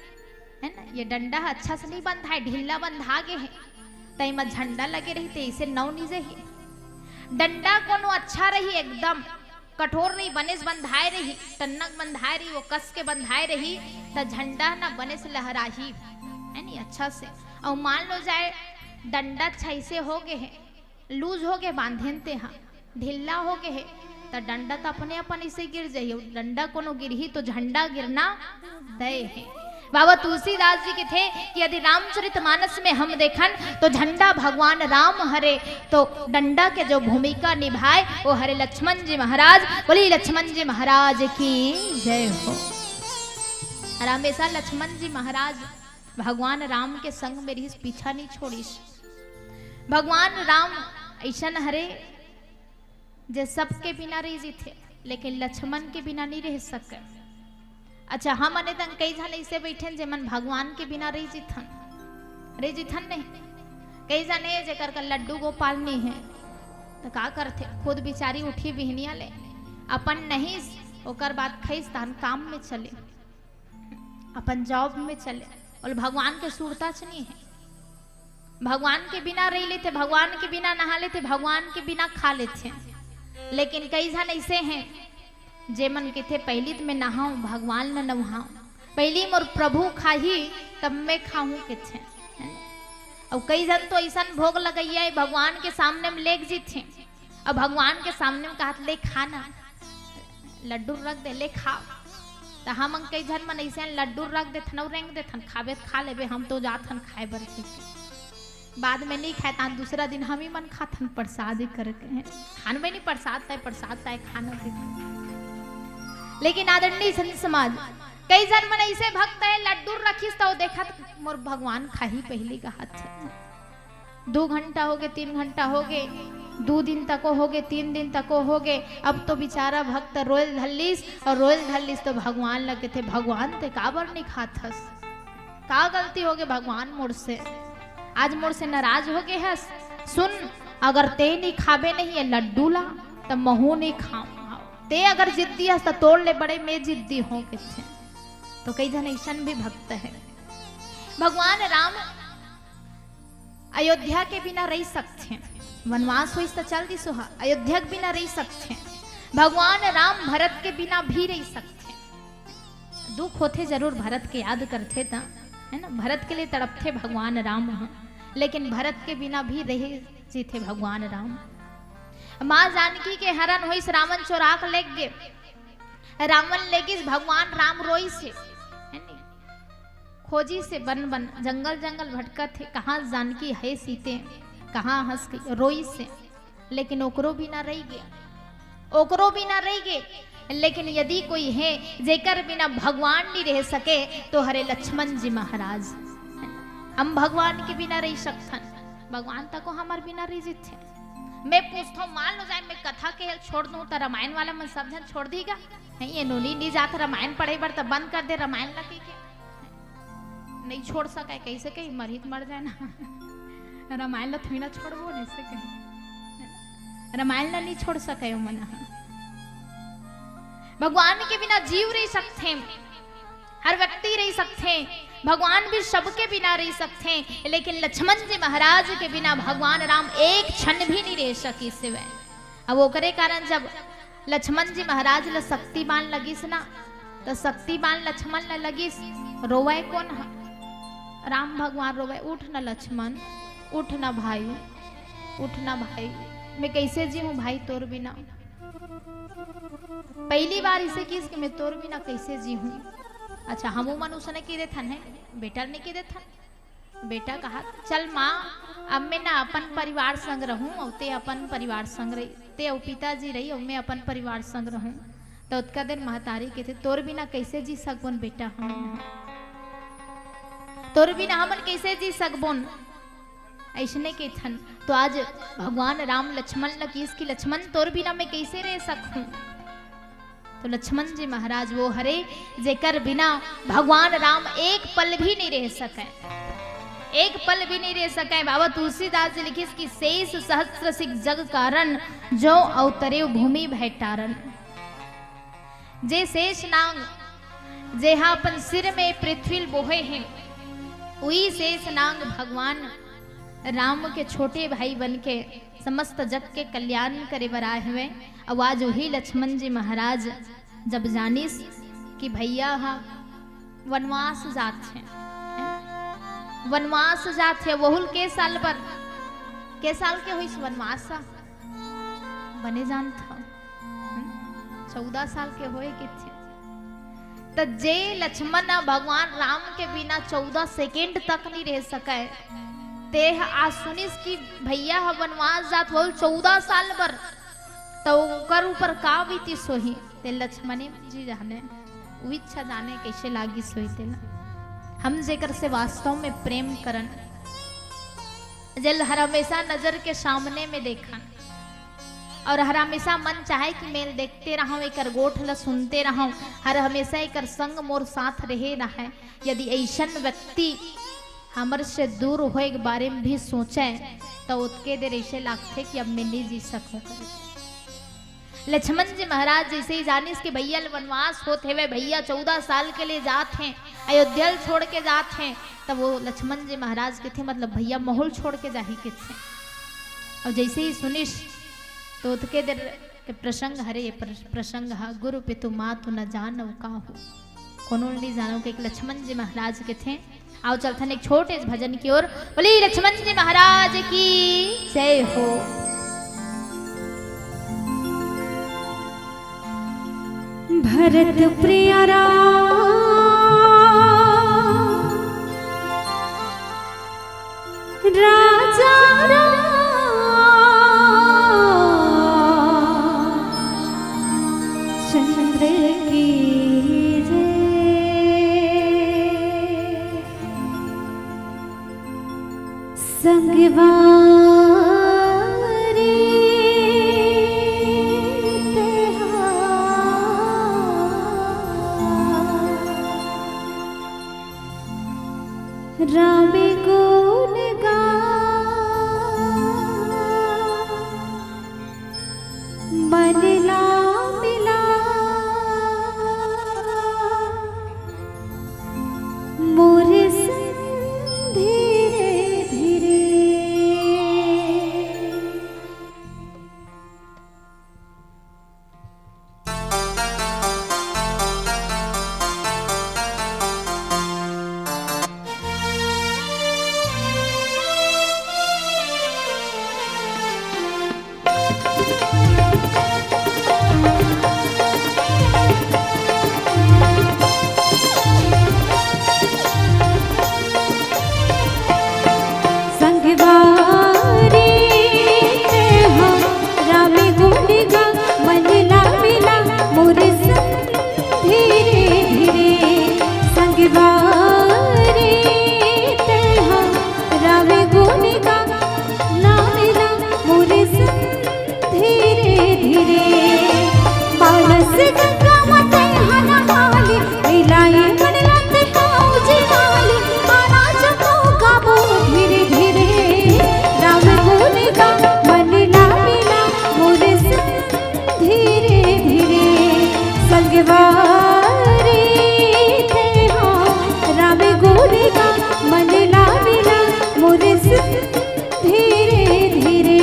है ना, ये डंडा अच्छा से नहीं बंधा है, ढीला बंधा गे है, त एमा झंडा लगे रही त इसे नव निजे ही। डंडा कोनो अच्छा रही, एकदम कठोर रही, बनेस बंधाए रही, टन्नक बंधाए रही, वो कस के बंधाए रही, त झंडा ना बनेस लहराही, है नी, अच्छा से। अउ मान लो जाए डंडा छैसे हो गए है, लूज हो गए, बांधेन ते हा ढिल्ला हो गए है, त डंडा त अपने अपन इसे गिर जाही। अउ डंडा कोनो गिरही तो झंडा गिरना तय है। बाबा तुलसीदास जी कथे कि यदि रामचरित मानस में हम देखन तो झंडा भगवान राम हरे, तो डंडा के जो भूमिका निभाए वो हरे लक्ष्मण जी महाराज। बोली लक्ष्मण जी महाराज की जय हो। और हमेशा लक्ष्मण जी महाराज भगवान राम के संग में रहिस, पीछा नहीं छोड़िस। भगवान राम ऐसन हरे जे सबके बिना रह जीथे, लेकिन लक्ष्मण के बिना नहीं रह सके। अच्छा, हमन ए तंग कई झन ऐसे बैठे हैं जेमन भगवान के बिना रह जीथन, रह जीथन नहीं। कई झन हे जेकर का लड्डू गोपाल नहीं है, तो का करथे? खुद बिचारी उठी बिहनिया ले, अपन नहीं, ओकर बाद खइस तहन काम में चले, अपन जॉब में चले, और भगवान के सुरता च नहीं है। भगवान के बिना रह लेथे, भगवान के बिना नहा लेथे, भगवान के बिना खा लेथे। लेकिन कई झन ऐसे हैं जेमन कथे, "पहली तो मैं नहाऊं, भगवान न नहाऊं, पहली मोर प्रभु खाही, तब मैं खाऊं," कथे। अउ कई झन तो ऐसन भोग लगैया है, भगवान के सामने में लेके जीथे, अब भगवान के सामने में कहत, "ले खा ना, लड्डू रख दे, ले खा।" त हमन कई झन मन ऐसे लड्डू रख देथन अउ रेंग देथन, "खाबे त खा लेबे, हम तो जाथन खाए बर," कहिके। बाद में नहीं खाए, तान दूसरा दिन हम ही मन खाथन प्रसाद ही करके। हैं, खान में नहीं प्रसाद ताय, प्रसाद ताय खाना दे। लेकिन आदरणीय संत समाज, कई झन मन ऐसे भक्त है, लड्डू रखिस तो देखत मोर भगवान खाही पहली का हाथ से। दो घंटा हो गए, तीन घंटा हो गए, दो दिन तको हो गए, तीन दिन तको हो गए, अब तो बेचारा भक्त रोयल धल्लिस, और रोयल धल्लिस तो भगवान ल कथे, "भगवान ते काबर नहीं खाथस? का गलती हो गए भगवान मोर से? आज मोर से नाराज हो गए हस? सुन, अगर ते नहीं खाबे नहीं ये लड्डू ला, त महू नहीं खाऊं। ते अगर जिद्दी हस, त तोर ले बड़े मैं जिद्दी हों," कथे। तो कई झन ऐसन भी भक्त है। भगवान राम अयोध्या के बिना रह सकथे, वनवास होइस त चल दिस ओहा, अयोध्या के बिना रह सकथे। भगवान राम भरत के बिना भी रह सकथे। दुख होथे जरूर, भरत के याद करथे त, है ना, भरत के लिए तड़पथे भगवान राम ह, लेकिन भरत के बिना भी रह जीथे भगवान राम। माँ जानकी के हरण होइस, रावण चोरा के लेग गे, रावण लेगिस, भगवान राम रोइस हे, है नी? खोजिस हे बन बन, जंगल जंगल भटकत हे, कहाँ जानकी है सीते, कहाँ हंस के रोइस हे, लेकिन ओकरो बिना रह गया, ओकरो बिना रह गए। लेकिन यदि कोई है जेकर बिना भगवान नहीं रह सके, तो हरे लक्ष्मण जी महाराज। हम भगवान के बिना रह सकथन, भगवान तको हमर बिना रह जीथे। मैं पूछथों, मान लो जाए मैं कथा के छोड़ दूं, त रामायण वाला मन सब झन छोड़ दीगा? नहीं, ये नोनी नहीं जात रामायण पढ़े बर, त बंद कर दे रामायण ला कहिके। नहीं छोड़ सके, कैसे कही, मरही त मर जाए ना। रामायण ला थोड़ी ना छोड़बो, ऐसे कही। रामायण ला नहीं छोड़ सके ओ मन ह। भगवान के बिना जीव रह सकथे, हर व्यक्ति रह सकथे, भगवान भी सबके बिना रह सकथे, लेकिन लक्ष्मण जी महाराज के बिना भगवान राम एक क्षण भी नहीं रह सकिस हेवय। अब ओकरे कारण जब लक्ष्मण जी महाराज ल शक्ति बाण लगिस ना, त शक्ति बाण लक्ष्मण ल लगिस, रोवय कोन ह? राम भगवान रोवय, "उठ न लक्ष्मण, उठ न भाई, उठ न भाई, मैं कैसे जीहूं भाई तोर बिना?" पहली बार इसे किहिस कि मैं तोर बिना कैसे जीहूं। अच्छा, हमू मन उसने कहि देथन, है, बेटा ल नहीं कहि देथन। बेटा कहा, "चल माँ, अब मैं ना अपन परिवार संग रहूं, अउ ते अपन परिवार संग रही, ते अउ पिताजी रही, अउ मैं अपन परिवार संग रहूं।" त ओतका देर महतारी कहिथे, "तोर बिना कइसे जी सकबोन बेटा हमन? तोर बिना हमन कइसे जी सकबोन?" अइसने कहिथन। त आज भगवान राम लक्ष्मण ल किहिस कि लक्ष्मण, तोर बिना मैं कइसे रह सकहूं? त लक्ष्मण जी महाराज वो हरे, जेकर बिना भगवान राम एक पल भी नइ रह सकय, एक पल भी नइ रह सकय। बाबा तुलसीदास जी लिखिस कि "शेष सहस्र सिख जग कारण, जो अवतरे भूमि भय टारन।" जे शेष नांग, जेहा अपन सिर में पृथ्वी ल बोहे हे, उही शेष नांग भगवान राम के छोटे भाई बन के समस्त जग के कल्याण करे बर आए हवय। अउ आज उही लक्ष्मण जी महाराज जब जानिस कि भैया ह वनवास जात हे, वनवास जात हे, वहू ल के साल बर, के साल के होइस वनवास ह? बने जानत हव, हम्म? चौदह साल के होए किथे। त जे लक्ष्मण ह भगवान राम के बिना चौदह सेकेंड तक नइ रह सकय, ते ह आज सुनिस कि भैया ह वनवास जात होल चौदह साल बर, त ओकर ऊपर का बीतिस होही, ते लक्ष्मणे जी जाने, उहीच ह जाने कइसे लागिस होही तेला। हम जेकर से वास्तव में प्रेम करन, जेल हर हमेशा नजर के सामने में देखन, अउ हर हमेशा मन चाहे कि मैं ल देखते रहंव, एकर गोठ ल सुनते रहंव, हर हमेशा एकर संग मोर साथ रहे रहय। यदि अइसन व्यक्ति हमर से दूर होए के बारे में भी सोचय, त ओतके देर अइसे लागथे कि अब मैं नइ जी सकहूं करिके। लक्ष्मण जी महाराज जइसे ही जानिस कि भैया ल वनवास होत हेवय, भैया चौदह साल के लिए जात हें, अयोध्या ल छोड़ के जात हें, तब वो लक्ष्मण जी महाराज कथे, "मतलब भैया महू ल छोड़ के जाही?" कथे। अउ जइसे ही सुनिस, त ओतके देर के प्रसंग हरे, ये प्र-, प्रसंग ह गुरु पितु मातु न जानव काहू, कोनो ल नइ जानव, के एक लक्ष्मण जी महाराज कथे। आओ चलथन एक छोटे से भजन की ओर। बोलिए लक्ष्मण जी महाराज की जय हो। भरत प्रिय राम राजा राम चंद्र की जय। संगवारी तेहा राम गुण गा मन ला मिला मोर संग धीरे धीरे। संगवारी तेहा राम गुण गा मन ला मिला मोर संग धीरे धीरे। संगवारी तेहा राम गुण गा ना मिला मोर संग धीरे धीरे। मानस गंगा म तैहा नहा ले, मिलाए मन ला तेहा उजियार ले। माना जको गाबो धीरे धीरे, राम गुण गा मन ला मिला मोर संग धीरे धीरे। संगवारी तेहा राम गुण गा मन ला मिला मोर संग धीरे धीरे।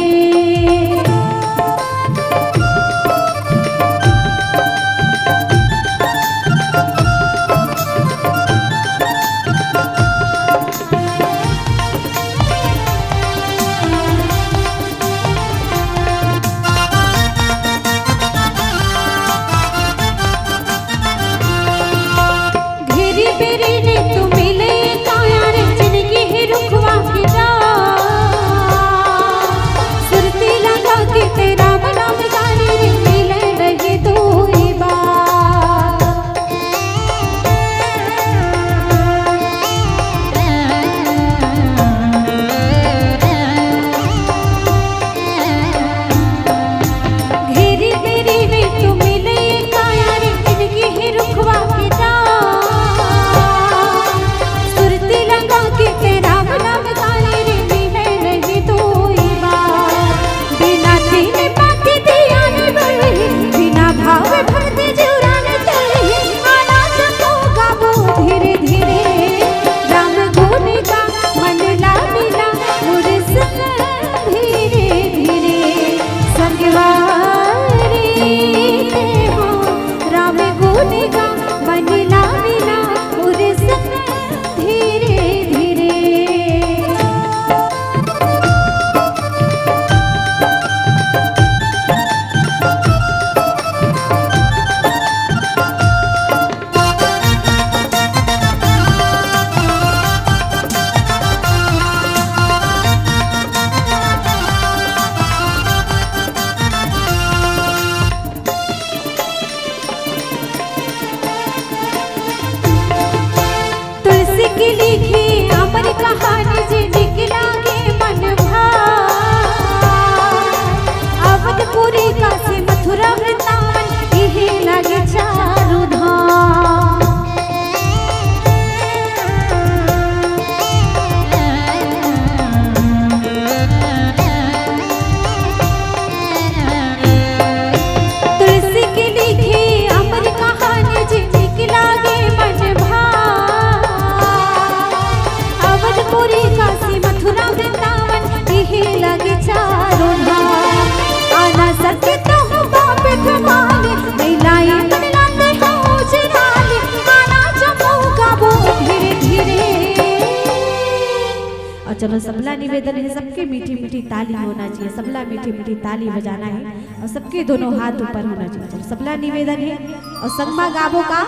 चलो, सबला निवेदन हे, सबके मीठी मीठी ताली होना चाहिए, सबला मीठी मीठी ताली बजाना हे अउ सबके दोनों हाथ ऊपर होना चाहिए। चलो, सबला निवेदन हे अउ संगमा गाबो का।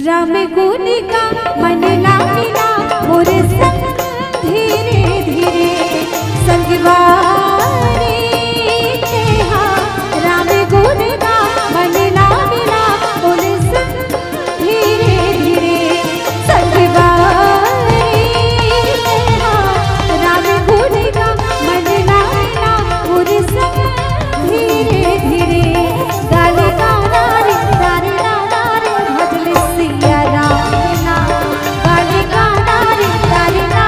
राम गुण का मन ना मिला मोर संग धीरे धीरे संगवारी तेहा। राम गुण का मन ना मिला मोर संग धीरे धीरे संगवारी तेहा। राम गुण का मन ना मिला मोर संग धीरे धीरे गाले गाना रे तारे ना रे भजले सिया राम ना। गाले गाना रे तारे ना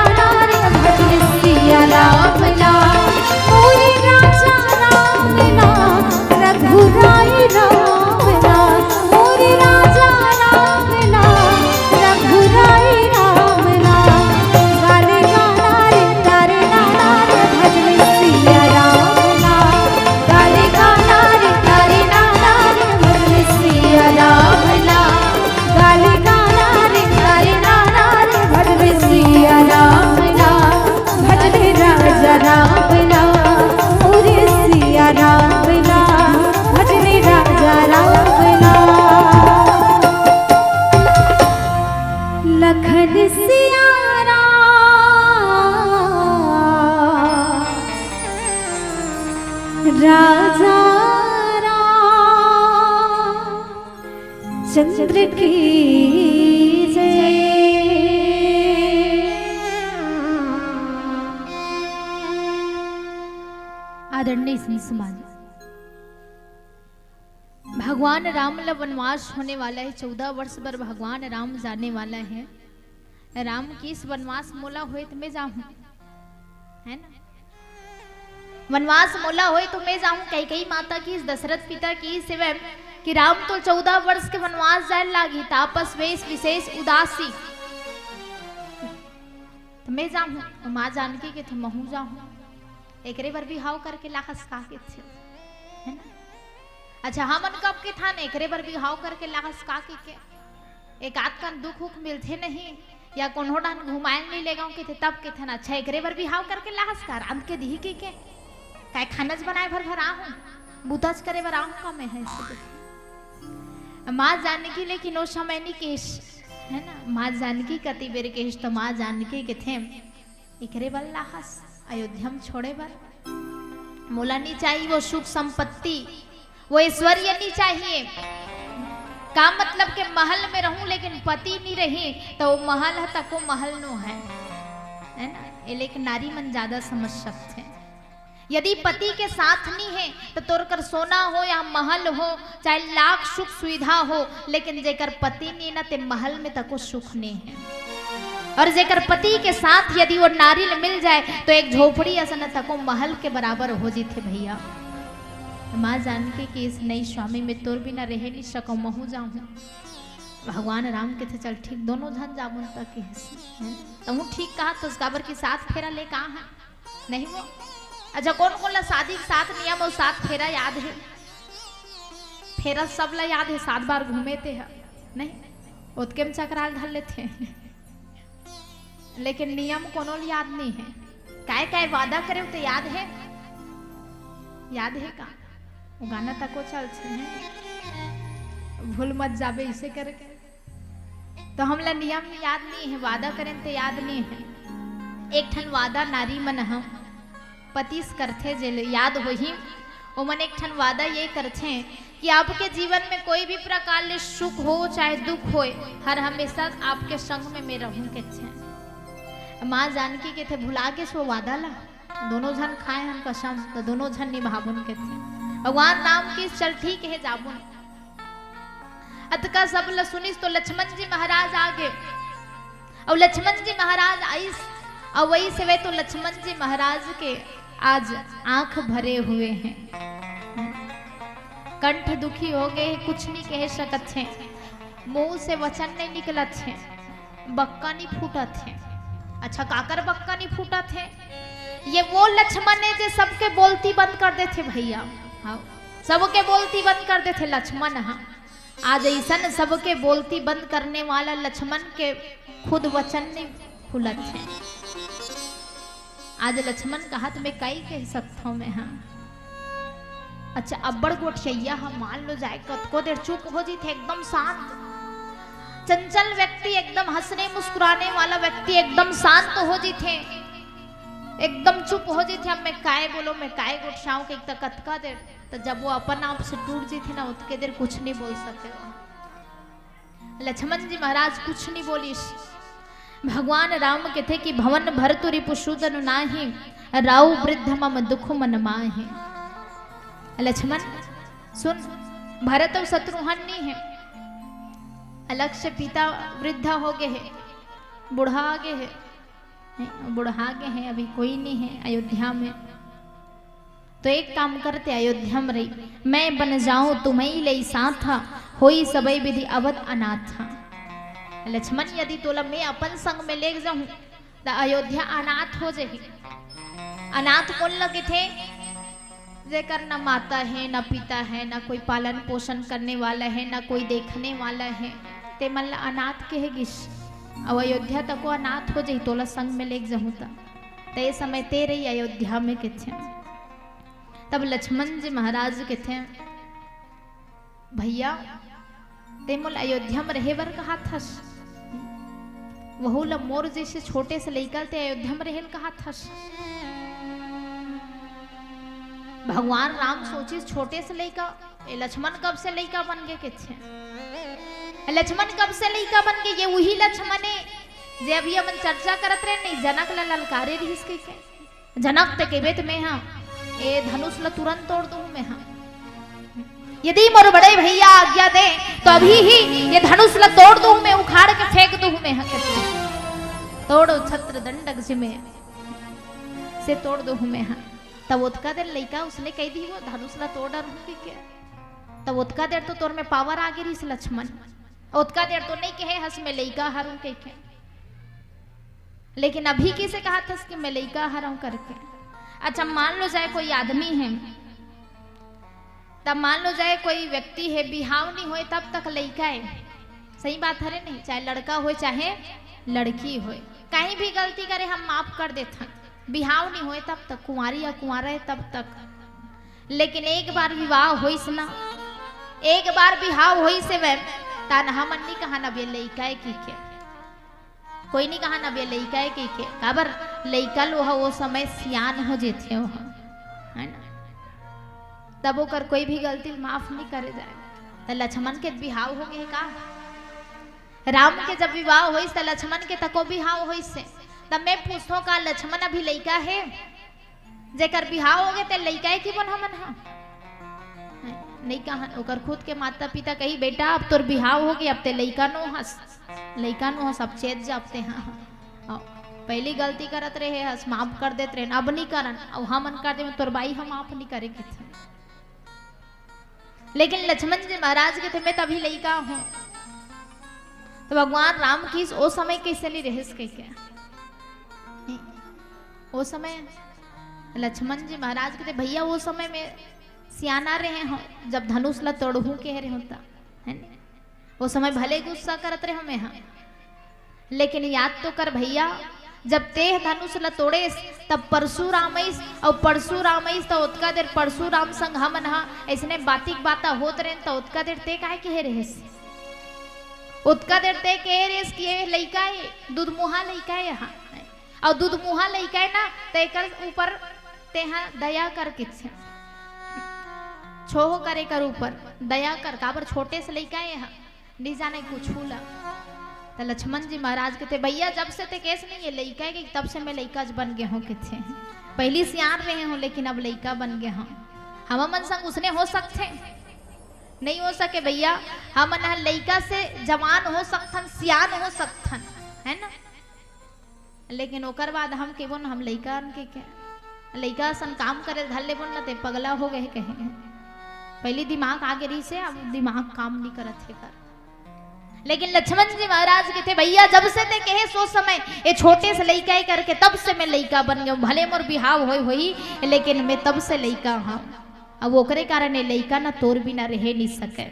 रे भजले सिया राम ना। मोरे राजा राम ना, रघुराई राम ना। मोरे राजा राम ना, रघुराई राम ना। गाले गाना रे तारे ना रे भजले सिया राम ना। गाले गाना रे तारे ना रे भजले सिया राम ना। गाले गाना रे तारे ना रे भजले सिया राम ना। भजले राजा राम ना। मोरे सिया राम ना। भजले राजा राम ना। लखन सिया राम, राजा राम चंद्र की जय। आदरणीय संत समाज, भगवान राम ला वनवास होने वाला हे, चौदह वर्ष बर भगवान राम जाने वाला हे। राम किहिस वनवास मोला होय त मैं जाहूं, हे ना? वनवास मोला होय त मैं जाहूं। कैकेयी माता किहिस, दशरथ पिता किहिस हवय कि राम तो चौदह वर्ष के वनवास जाय लागही, तापस वेश विशेष उदासी, त मैं जाहूं। त मां जानकी कथे महूं जाहूं। एकरे बर बिहाव करके लाहस का कथे, हे ना? अच्छा, हमन कब कथन एकरे बर बिहाव करके लाहस का कहिके? एक आध कन दुख उख मिलथे नहीं, या कोनो डाहन घुमाए ल नइ लेगंव कथे, तब कथन, अच्छा, एकरे बर बिहाव करके लाहस का, रांध के दिही कहिके? काय खाना च बनाए बर बर आहूं, बूता च करे बर आहूं का मैं ह? मां जानकी लेकिन ओ समय नइ किहिस, हे ना? मां जानकी कति बेर किहिस त मां जानकी कथे, एकरे बर लाहस अयोध्या म छोड़े बर? मोला नइ चाहिए वो सुख संपत्ति, वो ऐश्वर्य नइ चाहिए। का मतलब के महल में रहूं लेकिन पति नइ रही, त वो महल ह तको महल नो हे, हे ना? एला एक नारी मन जादा समझ सकथे। यदि पति के साथ नइ हे, त तोर कर सोना हो या महल हो, चाहे लाख सुख सुविधा हो, लेकिन जेकर पति नइ हे ना, ते महल में तको सुख नइ हे। अउ जेकर पति के साथ यदि वो नारी ल मिल जाए, त एक झोपड़ी असन तको महल के बराबर हो जथे भइया। मां जानकी किहिस, नहीं स्वामी, मैं तोर बिना रहे नइ सकंव, महूं जाहूं। भगवान राम कथे, चल ठीक, दोनों झन जाबो न, त किहिस, हे ना? तहूं ठीक कहत हस, काबर कि सात फेरा ले का हे? नहीं वो। अच्छा, कोन कोन ला शादी के सात नियम अउ सात फेरा याद हे? फेरा सबला याद हे, सात बार घूमे ते ह, नहीं? ओतके म चकराल धर लेथे। लेकिन नियम कोनो ल याद नइ हे। काय काय वादा करे ते याद हे? याद हे का? वो गाना तको चलथे, हे? भूल मत जाबे इसे करके। त हमला नियम याद नइ हे, वादा करेन ते याद नइ हे। एक ठन वादा नारी मन ह पति से करथे, जेला याद होही, ओमन एक ठन वादा ये करथे कि आपके जीवन में कोई भी प्रकार ले सुख हो चाहे दुख होय, हर हमेशा आपके संग में मैं रहूं कथे। मां जानकी कथे, भुला गेस वो वादा ला? दोनों झन खाए हन कसम, त दोनों झन निभाबोन कथे। भगवान राम किहिस, चल ठीक हे, जाबोन। अतका सब ल सुनिस तो लक्ष्मण जी महाराज आ गे। अउ लक्ष्मण जी महाराज आइस, अउ वही से वे तो लक्ष्मण जी महाराज के आज आंख भरे हुए हे, कंठ दुखी हो गे हे, कुछ नइ कह सकत हे, मुंह से वचन नइ निकलत हे, बक्का नइ फूटत हे। अच्छा, काकर बक्का नइ फूटत हे? ये वो लक्ष्मण हे जे सबके बोलती बंद कर देथे भइया। हाँ, सबके बोलती बंद कर देथे लक्ष्मण ह। आज अइसन सबके बोलती बंद करने वाला लक्ष्मण के खुद वचन नइ खुलत हे। आज लक्ष्मण कहत, मैं कई कह सकथव मैं, हाँ। अच्छा, अब्बड़ गोठियइया ह, मान लो जाए, कतको देर चुप हो जथे, एकदम शांत। चंचल व्यक्ति, एकदम हंसने मुस्कुराने वाला व्यक्ति एकदम शांत हो जथे, एकदम चुप हो जथे। अब मैं काय बोलो, मैं काय गोठियाऊं, कहिके त कतका देर, त जब वो अपन आप से टूट जथे ना, ओतके देर कुछ नहीं बोल सके। लक्ष्मण जी महाराज कुछ नहीं बोलिस। भगवान राम कथे कि भवन भरतु रिपु सूदन नाही, राउ वृद्ध मम दुख मन माहे। लक्ष्मण सुन, भरत अउ शत्रुघ्न नहीं है, अलग से पिता वृद्धा हो गए है, बुढ़ा गए है, बुढ़ा गए है, अभी कोई नहीं है अयोध्या में। तो एक काम करते, अयोध्या में रही, मैं बन जाऊं तुम्हई लई साथ, होई सबई विधि अवध अनाथ। लक्ष्मण, यदि तोला मैं अपन संग में लेके जाऊं, त अयोध्या अनाथ हो जाही। अनाथ कोन ल कथे? जेकर न माता है, न पिता है, न कोई पालन पोषण करने वाला है, न कोई देखने वाला है, ते मन ला अनाथ कहे गिस। अउ अयोध्या तको अनाथ हो जाही, तोला संग में लेके जाहूं त। त ए समय ते रही अयोध्या में कथे। तब लक्ष्मण जी महाराज कथे, भैया, ते मोला अयोध्या में रहे बर कहत हस, वहू ल मोर जैसे छोटे से लइका ते अयोध्या में रहे ल कहत हस। भगवान राम सोचिस, छोटे से लइका, ए लक्ष्मण कब से लइका बन गए कथे। लक्ष्मण कब से लइका बन गए? ये वही लक्ष्मण है जे अभी हमन चर्चा करत रहे नहीं, जनक ला ललकारे रहिस कहिके। जनक ते कहिबे त मैं हा ए धनुष ला तुरंत तोड़ दूं मैं हा। यदि मोर बड़े भैया आज्ञा दे तो अभी ही ये धनुष ला तोड़ दूं मैं, उखाड़ के फेंक दूं मैं हा। कथे, तोड़ो छत्र दंडक जिमे से तोड़ दूं मैं हा। तब ओतका देर लइका उसने कह दी, वो धनुष ला तोड़ डर हूं कहिके। तब ओतका देर तो तोर में पावर आ गे रहिस लक्ष्मण। ओतका देर तो नहीं कहे हस मैं लइका हरऊं कहिके, लेकिन अभी किसे कहत हस कि मैं लइका हरऊं करके। अच्छा, मान लो जाए कोई आदमी है, तब मान लो जाए कोई व्यक्ति है, बिहाव नहीं होए तब तक लइका है। सही बात हरे नहीं? चाहे लड़का होए चाहे लड़की होए, कहीं भी गलती करे हम माफ कर देथन। बिहाव नहीं होए तब तक, कुंवारी या कुंवारा है तब तक। लेकिन एक बार विवाह होइस ना, एक बार बिहाव होइस हे वै, तन हमन नहीं कहन अब ये लइका है कहिके। कोई नहीं कहन अब ये लइका है कहिके। काबर? लइका लोहा वो समय सियान हो जेथे, ओहा, है ना? तब ओकर कोई भी गलती माफ नहीं करे जाए। त लक्ष्मण के बिहाव हो गए का? राम के जब विवाह होइस त लक्ष्मण के तको बिहाव होइस हे। तब मैं पूछथों, का लक्ष्मण अभी लइका हे? जेकर बिहाव हो गए ते लइका है कि बोल हमन हा? नहीं कहा, ओकर खुद के माता पिता कही, बेटा अब तोर बिहाव हो गए, अब ते लइका नो हस, लइका नो हस, अब चेत जा अब ते हा। अउ पहली गलती करत रहे हस, माफ कर देत रहे, अब नहीं करन, अउ हमन कर दे, तोर बाई हम माफ नहीं करे कथे। लेकिन लक्ष्मण जी महाराज कथे मैं तभी लइका हूं। तो भगवान राम किहिस ओ समय कैसे नहीं रहिस कहिके। ओ समय लक्ष्मण जी महाराज कथे भैया वो समय में सियाना रहे हो, जब धनुष ला तोड़हूं कहे रहे होता, है ना? वो समय भले गुस्सा करत रहे हो मैं हा, लेकिन याद तो कर भैया, जब तेह धनुष ल तोड़ेस तब परशुराम अइस, अउ परशुराम अइस त ओतका देर परशुराम संग हमन ह अइसने बातिक बाता होत रहेन त ओतका देर ते काय कहे रहेस? ओतका देर ते कहे रहेस कि ये लइका ए, दुधमुहा लइका ए हा। अउ दुधमुहा लइका ए ना, त एकर ऊपर तेहा दया कर किथे। छोह कर एकर ऊपर दया कर, काबर छोटे से लइका ए हा। नहीं जाने कुछ ला। त लक्ष्मण जी महाराज कथे भैया, जब से ते केस नहीं है लइका के, तब से मैं लइका बन गए हूं कथे। पहली सियान रहे हूं लेकिन अब लइका बन गए हूं। हमन संग उसने हो सकथे? नहीं हो सके भैया। हमन ह लइका से जवान हो सकथन, सियान हो सकथन, है ना? लेकिन ओकर बाद हम केबो न, हम लइका अन के, के लइका असन काम करे धर लेबो न, ते पगला हो गए कहे। पहली दिमाग आगे रहिसे, अब दिमाग काम नहीं करत हे कर। लेकिन लक्ष्मण जी महाराज कथे भैया, जब से ते कहे सो समय ये छोटे से लइका ही करके, तब से मैं लइका बन गया हूं। भले मोर बिहाव होए होही, लेकिन मैं तब से लइका हूं। अब ओकरे कारण ये लइका ना तोर बिना रहे नहीं सके।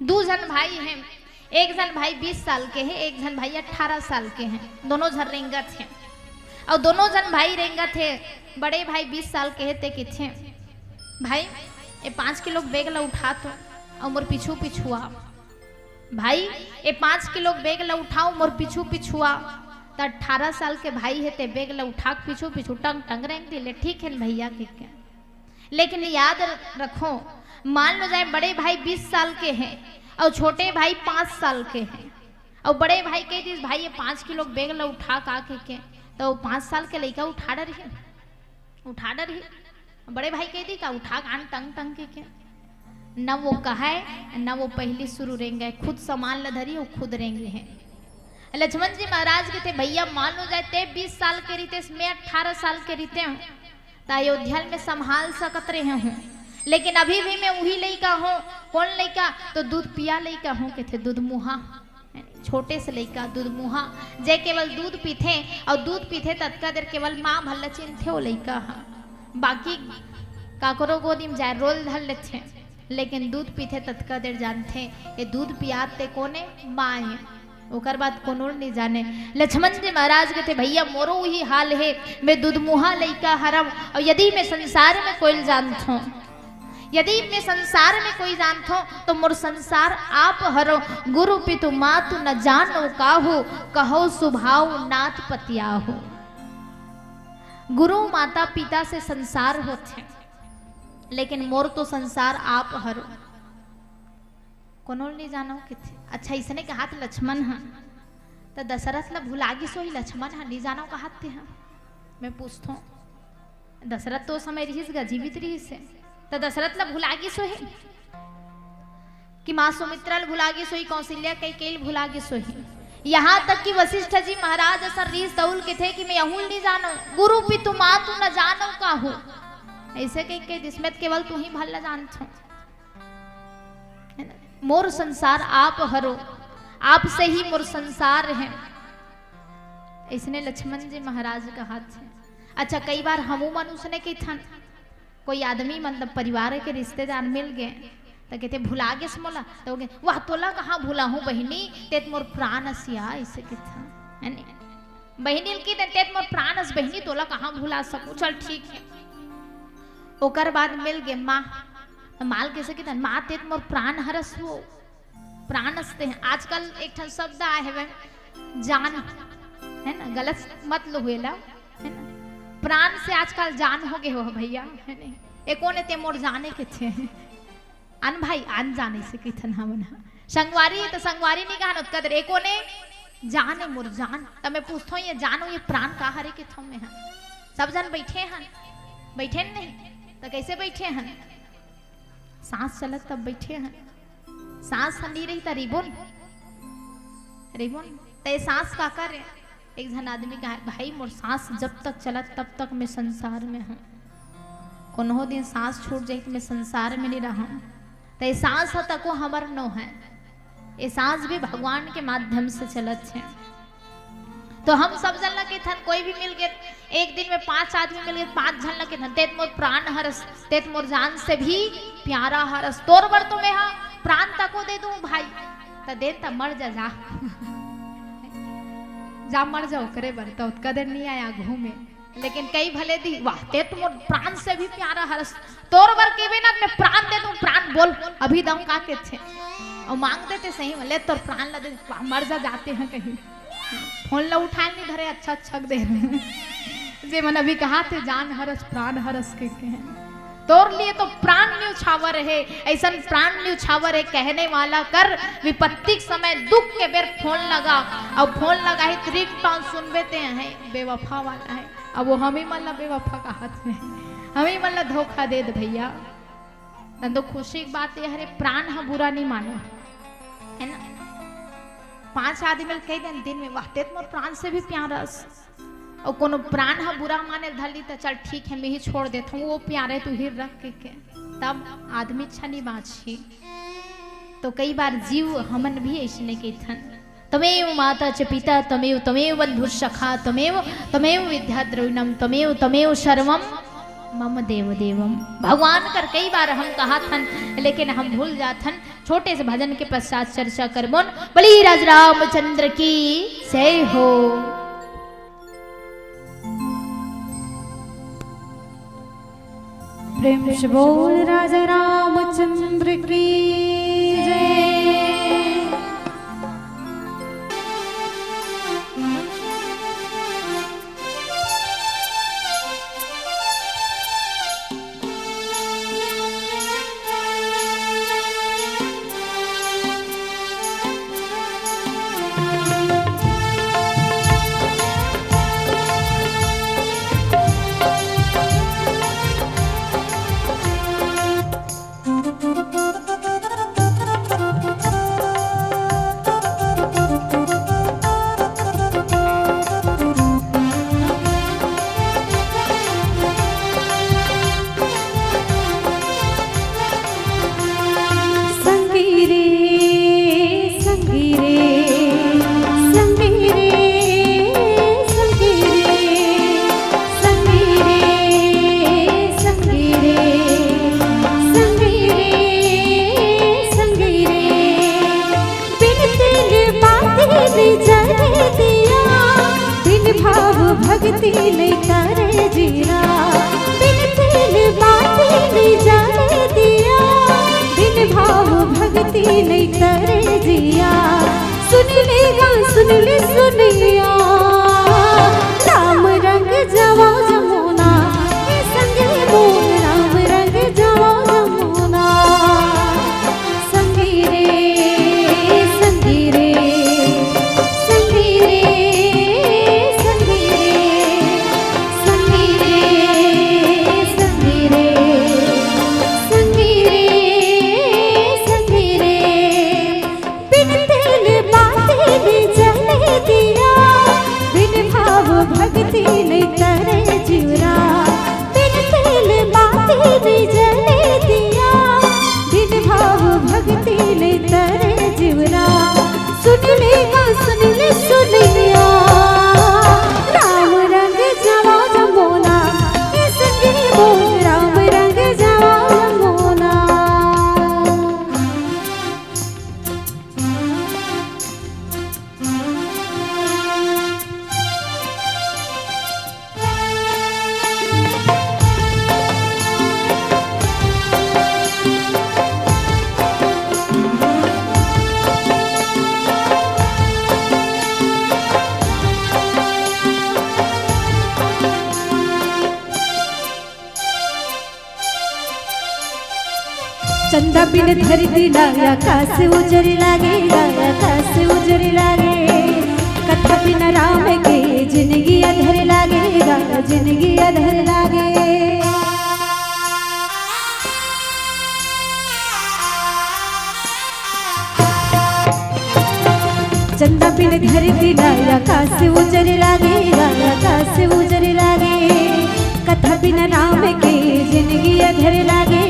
दू झन भाई हैं, एक झन भाई बीस साल के हे, एक झन भाई अठारह साल के हे, दोनों झन रेंगत हे। अउ दोनों झन भाई रेंगत हे। बड़े भाई बीस साल के हे, ते कथे, "भाई, ए पाँच किलो के bag ला उठा तो, अउ मोर पीछू पीछू आ। भाई, ए पाँच किलो के bag ला उठाओ, मोर पीछू पीछू आ।" त अठारह साल के भाई हे, ते bag ला उठा के पीछू पीछू टंग टंग रेंग दिले, "ठीक हे न भैया," कहिके। लेकिन याद र-, रखो, मान लो जाए बड़े भाई बीस साल के हे अउ छोटे भाई पाँच साल के हे, अउ बड़े भाई कह दिस, "भाई, ये पाँच किलो के bag ला उठा का," कहिके, तो पाँच साल के लइका उठा डरही, उठा डरही। बड़े भाई कह दी का, "उठा कान टंग टंग," कहिके। न वो कहे, न वो पहली शुरू रेंगे, खुद सामान ला धरी, वो खुद रेंगे हे। लक्ष्मण जी महाराज कथे, "भैया, मान लो जाए ते बीस साल के रहितेस, मैं अठारह साल के रहितेंव, त अयोध्या ल मैं संभाल सकत रहे हूँ, लेकिन अभी भी मैं उही लइका हूँ।" कौन लइका? तो दूध पिया लइका हूँ, कथे, दूध मुहा, छोटे से लइका, दूध मुहा, जे केवल दूध पीथे, अउ दूध पीथे ततका देर केवल माँ भर ल चिन्हथे वो लइका ह, बाकी काकरो गोदी म जाए रोल धर लेथे। लेकिन दूध पीथे ततका देर जानथे, ये दूध पियात ते कोने? माँ ए। ओकर बाद कोनो ल नइ जाने। लक्ष्मण जी महाराज कथे, "भैया, मोरो उही हाल हे, मैं दूध मुहा लइका हरंव, अउ यदि मैं संसार में कोई ल जानथों, यदि मैं संसार में कोई जानथों, तो मोर संसार आप हरव। गुरु पितु मातु न जानो काहू, कहो सुभाव नाथ पतियाहू।" गुरु माता पिता से संसार होथे, लेकिन मोर तो संसार आप हरव। कोनो ल नइ जानव कथे। अच्छा, इसने कहात लक्ष्मण ह, त दशरथ ल भुला गिस होही लक्ष्मण ह, नइ जानव कहात ते ह। मैं पूछथों, दशरथ तो ओ समय रिहिस गा, जीवित रिहिस हे, त दशरथ ल भुला गिस होही कि माँ सुमित्रा ल भुला गिस होही, कौशल्या कैकेयी ल भुला गिस होही। यहाँ तक कि वशिष्ठ जी महाराज असन रिहिस तहू ल कथे कि मैं अहू ल नइ जानव, गुरु पितु मातु न जानो काहू। ऐसे कहिके दिस, मैं त केवल तुही भर ल जानथों। हे ना? मोर संसार आप हरो, आपसे ही मोर संसार हे। इसने लक्ष्मण जी महाराज कहाथे। अच्छा, कई बार हमू मन उसने कहिथन, कोई आदमी मतलब परिवार के रिश्तेदार मिल गे, त कथे, "भुला गेस मोला?" त वो कहे, "वाह, तोला कहाँ भुलाहूँ बहिनी, ते त मोर प्राण अस या," ऐसे कहिथन, हे नी? बहिनी ल कहि देन, "ते त मोर प्राण अस बहिनी, तोला कहाँ भुला सकूँ, चल ठीक हे।" ओकर बाद मिल गे माँ, त माँ ल कइसे कहिथन, "माँ, ते त मोर प्राण हरस वो।" प्राण अस ते हे। आजकल एक ठन शब्द आए हवे, जान, हे ना, गलत मत लो हुएला, हे ना, प्राण से आजकल जान हो गे हो भैया, हे ना। ए कोन ए, ते मोर जान ए कथे। आन भाई, आन जान ऐसे कहिथन हमन ह। संगवारी त संगवारी नइ कहन, ओतका देर ए कोन ए, जान ए मोर जान। त मैं पूछथों, ये जान हो, ये प्राण का हरे कहिथों मैं ह। सब झन बइठे हन, बइठे नहीं, त कइसे बइठे हन? सांस चलत तब बइठे हन। सांस ह नइ रही त रिबोन, रिबोन। त ये सांस का करे? एक झन आदमी कहा, "भाई, मोर सांस जब तक चलत तब तक मैं संसार में हूँ। कोनो दिन सांस छूट जाही त मैं संसार में नइ रहूँ।" त ये सांस ह तको हमर नो हे। ये सांस भी भगवान के माध्यम से चलत हे। तो हम सब झन ल कहिथन, कोई भी मिल गे, एक दिन में पांच आदमी मिल गे, पांच झन ल कहिथन, "ते त मोर प्राण हरस, ते त मोर जान से भी प्यारा हरस, तोर बर तो मैं हा प्राण तको दे दूं भाई।" त दे त मर जा, जा। जा मर जा ओकरे बर, त ओतका देर नइ आय आघू में। लेकिन कई भले दिही, "वाह, ते त मोर प्राण से भी प्यारा हरस, तोर बर कहिबे ना, मैं प्राण दे दूं, प्राण बोल, अभी दम का कथे।" अउ मांग देते सही में, "ले तोर प्राण ला दे, वाह, मर जा, जाते हैं कहीं।" फोन ला उठाए नइ धरे, अच्छा, अच्छा दे रहे। जे मन अभी कहाथे, "जान हरस, प्राण हरस," कहिके हे। तोर लिए तो प्राण न्यौछावर हे, अइसन प्राण न्यौछावर हे, कहने वाला कर विपत्ति के समय दुख के बेर फोन लगा, अउ फोन लगाही त ringtone सुनबे ते हे, बेवफा वाला हे। अब वो हमी मन ला बेवफा कहाथे, हमी मन ला धोखा दे दे भैया। तन तो खुशी के बात ये हरे, प्राण ह बुरा नइ माने, हे ना? पांच आदमी ल कहि देन दिन में, "वाह, ते त मोर प्राण से भी प्यारा हस।" अउ कोनो प्राण ह बुरा माने ल धर ली, त चल ठीक हे, मैं ही छोड़ देथंव, वो प्यारे तू ही रख कहिके, तब आदमी अच्छा नइ बांचही। तो कई बार जीव हमन भी अइसने कहिथन, "त्वमेव माता च पिता, त्वमेव, त्वमेव बंधु सखा, त्वमेव, त्वमेव विद्या द्रविणम, त्वमेव, त्वमेव सर्वम मम देव देवम।" भगवान कर कई बार हम कहाथन, लेकिन हम भूल जाथन। छोटे से भजन के पश्चात चर्चा करबोन। बोली राज रामचंद्र की जय हो। प्रेम से बोल राजा रामचंद्र की जय। संगी रे, संगी रे, संगी रे, संगी रे, संगी रे, संगी रे, संगी रे, संगी रे। बिन तेल बाती नइ जले दिया, बिन भाव भक्ति नइ तरे जिया। बिन तेल बाती नइ जले दिया, बिन भाव भक्ति नइ तरे जिया। सुन ले गा, सुन ले सुनइया, राम रंग जावव जमुना, ए संगी मोर राम रंग जावव जमुना। संगी रे, संगी रे, संगी रे, संगी रे, संगी रे, संगी रे, संगी रे, संगी रे। बिन तेल बाती नइ जले दिया, बिन भाव भक्ति नइ तरे जिया। बिन तेल बाती नइ जले दिया, बिन भाव भक्ति नइ तरे जिया। सुन ले गा, सुन ले सुनइया, राम रंग जावव जमुना, ए संगी मोर राम रंग जावव जमुना। चंदा बिन धरती ला आकाश उजर लागे, आकाश उजर लागे। कथा बिन राम के जिनगी अधर लागे, जिनगी अधर लागे। चंदा बिन धरती ला आकाश उजर लागे, आकाश उजर लागे। कथा बिन राम के जिनगी अधर लागे,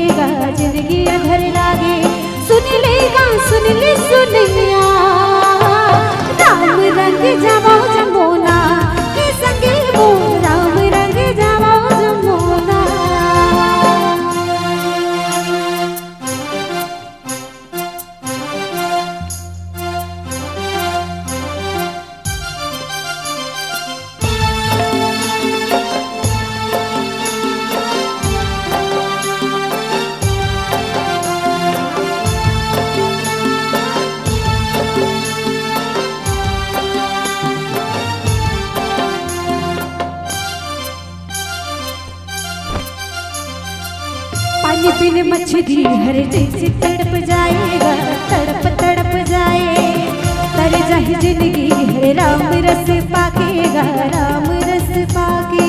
जिनगी अधर लागे। सुन ले गा, सुन ले सुनइया, राम रंग जावव जमुना, ए संगी मोर राम रंग जावव जमुना। पानी बिन मछरी हर जइसे तड़प जाए गा, तड़प तड़प जाए। तर जाही जिनगी हर राम रस पाके गा, राम रस पाके।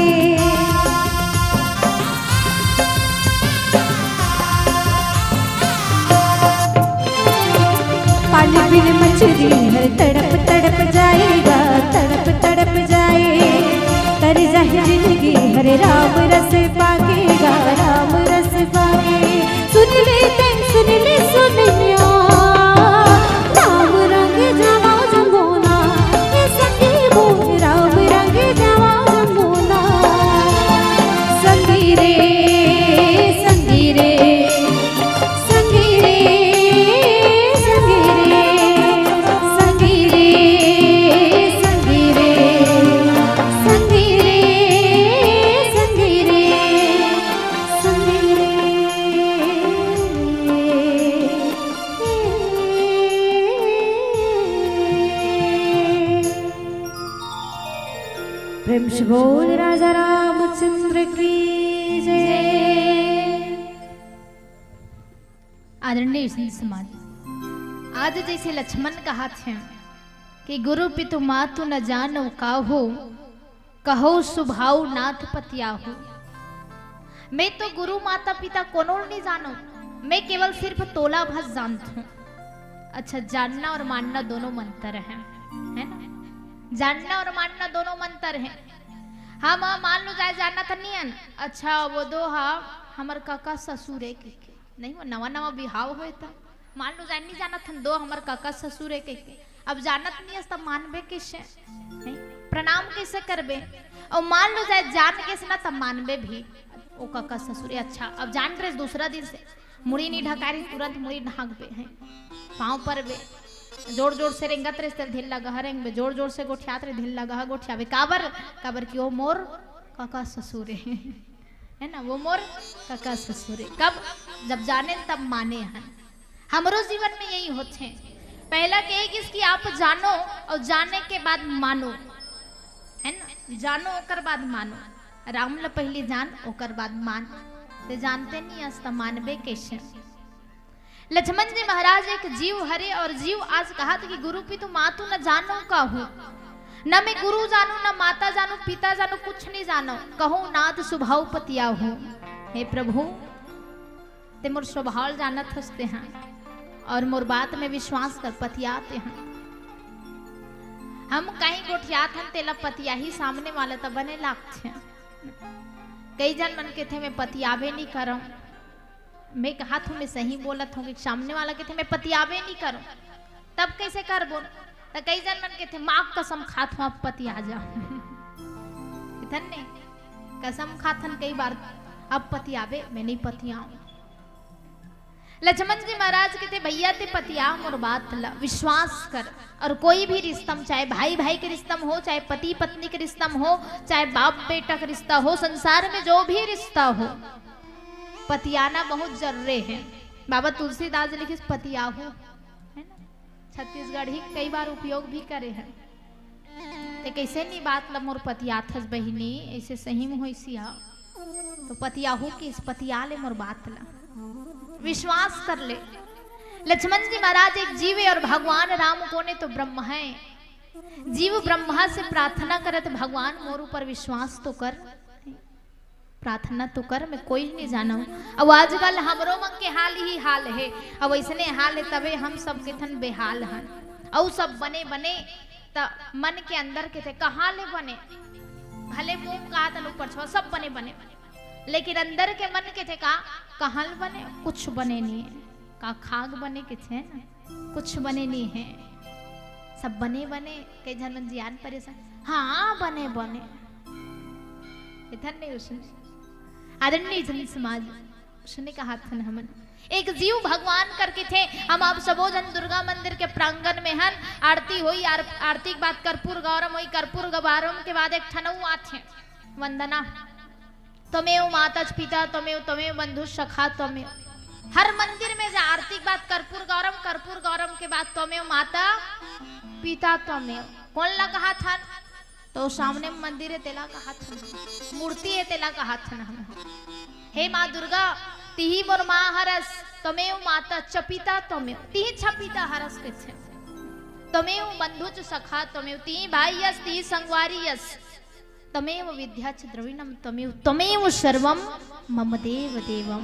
पानी बिन मछरी हर तड़प तड़प जाए गा, तड़प तड़प जाए। तर जाही जिनगी हर राम रस पाके गा, राम रस पाके। सुन ले तैं, सुन ले सुनइया, राम रंग जावव जमुना, ए संगी मोर राम रंग जावव जमुना। संगी रे, संगी रे, संगी रे, संगी रे, संगी रे, संगी रे, संगी रे, संगी रे, संगी रे। बोल राजा रामचंद्र की जय। आदरणीय संत समाज, आज जैसे लक्ष्मण कहाथे कि गुरु पितु मातु न जानो काहू, कहो सुभाव नाथ पतियाहू। मैं तो गुरु माता पिता कोनो नहीं जानो, मैं केवल सिर्फ तोला भर जानथों। अच्छा, जानना और मानना दोनों मंतर है, है ना? जानना और मानना दोनों मंतर है। हम मान लो जाए जानत नहीं हन, अच्छा वो दो हा हमर काका ससुर है के, के। नहीं, वो नवा नवा बिहाव होए त मान लो जाए नहीं जानत हन, दो हमर काका ससुर है के, के। अब जानत नहीं हस तब मानबे कैसे? नहीं? प्रणाम कैसे करबे? और मान लो जाए जान गेस ना तब मानबे भी, ओ काका ससुर है। अच्छा, अब जान रहे दूसरा दिन से मुड़ी नहीं ढका रही, तुरंत मुड़ी ढांकबे हैं, पाँव परबे, जोर जोर से रेंगत रहे, तेल ढील लगा है रेंगबे, जोर जोर से गोठियात रहे, ढील लगा है गोठियाबे। काबर? काबर कि वो मोर काका ससुर है, है ना, वो मोर काका ससुर है। कब? जब जाने तब माने हैं। हमरो जीवन में यही होथे। पहला कहे गिस कि आप जानो और जाने के बाद मानो, है ना, जानो ओकर बाद मानो। राम ल पहली जान, ओकर बाद मान। ते जानते नहीं अस त मानबे कैसे? लक्ष्मण जी महाराज एक जीव हरे और जीव आज कहाथे कि गुरु पितु मातु न जानो काहू, न मैं गुरु जानू, न माता जानू, पिता जानू, कुछ नहीं जानो, कहो नाथ सुभाव पतियाहू। हे प्रभु, ते मोर स्वभाव जानत हस ते हैं और मोर बात में विश्वास कर, पतियाते हैं। हम कहीं गोठियात हन तेला पतियाही सामने वाला त बने लागथे। कई जन मन कथे मैं पतियाबे नहीं करम, मैं कहाथों मैं सही बोलत हों कि सामने वाला कथे मैं पतियाबे नहीं करम, तब कैसे करबो? त कई जन मन कथे माँ कसम खाथों अब पतिया जा। इतन ने कसम खाथन कई बार, अब पतियाबे, मैं नहीं पतियाऊं। लक्ष्मण जी महाराज कथे भैया ते पतिया मोर बात ला, विश्वास कर। और कोई भी रिश्ता में, चाहे भाई भाई के रिश्ता में हो, चाहे पति पत्नी के रिश्ता में हो, चाहे बाप बेटा के रिश्ता हो, संसार में जो भी रिश्ता हो, पतियाना बहुत जरूरी है। बाबा तुलसीदास जी लिखिस पतियाहू, है ना? छत्तीसगढ़ी कई बार उपयोग भी करे हैं। ते कैसे नी बात ला मोर पतियाथस बहिनी, ऐसे सही में होइसी हा। तो पतियाहू किस पतिया ले मोर बात ला। विश्वास कर ले। लक्ष्मण जी महाराज एक जीव है और भगवान राम कोने तो ब्रह्म है। जीव ब्रह्मा से प्रार्थना करत भगवान मोर ऊपर विश्वास तो कर। प्रार्थना तो कर, मैं कोई नहीं जानव। अब आजकल हमरो मन के हाल ही हाल है। अब ऐसने हाल है तबे हम सब के थन बेहाल हन। अउ सब बने बने त मन के अंदर के थे कहाँ ले बने, भले मुंह का तल ऊपर छो सब बने बने, लेकिन अंदर के मन के थे का कहाँ ले बने, कुछ बने नहीं है। का खाग बने के थे ना, कुछ बने नहीं है। सब बने बने, कई झन मन जियान परेशान। हाँ, बने बने। इधर नहीं उसने। आदरणीय जन समाज, उसने कहा थन हमन। एक जीव भगवान करके थे, हम आप सबो जन दुर्गा मंदिर के प्रांगण में हन, आरती होई, आर-, आरती के बाद कर्पूर गौरम होई, कर्पूर गौरम के बाद एक ठनऊ आथे, वंदना। त्वमेव माता च पिता त्वमेव, त्वमेव बंधु सखा त्वमेव। हर मंदिर में जा, आरती के बाद कर्पूर गौरम, कर्पूर गौरम के बाद त्वमेव माता पिता त्वमेव। कोन ला कहा थन? तो सामने मंदिर है, तेला कहा थन। मूर्ति है, तेला कहा थन हम। हे माँ दुर्गा, तिही मोर माँ हरस, त्वमेव माता च पिता त्वमेव, तिही छ पिता हरस के छे। त्वमेव बंधु च सखा त्वमेव, तिही भाई यस, तिही संगवारी यस। त्वमेव विद्या च द्रविणम त्वमेव, त्वमेव सर्वम मम देव देवम।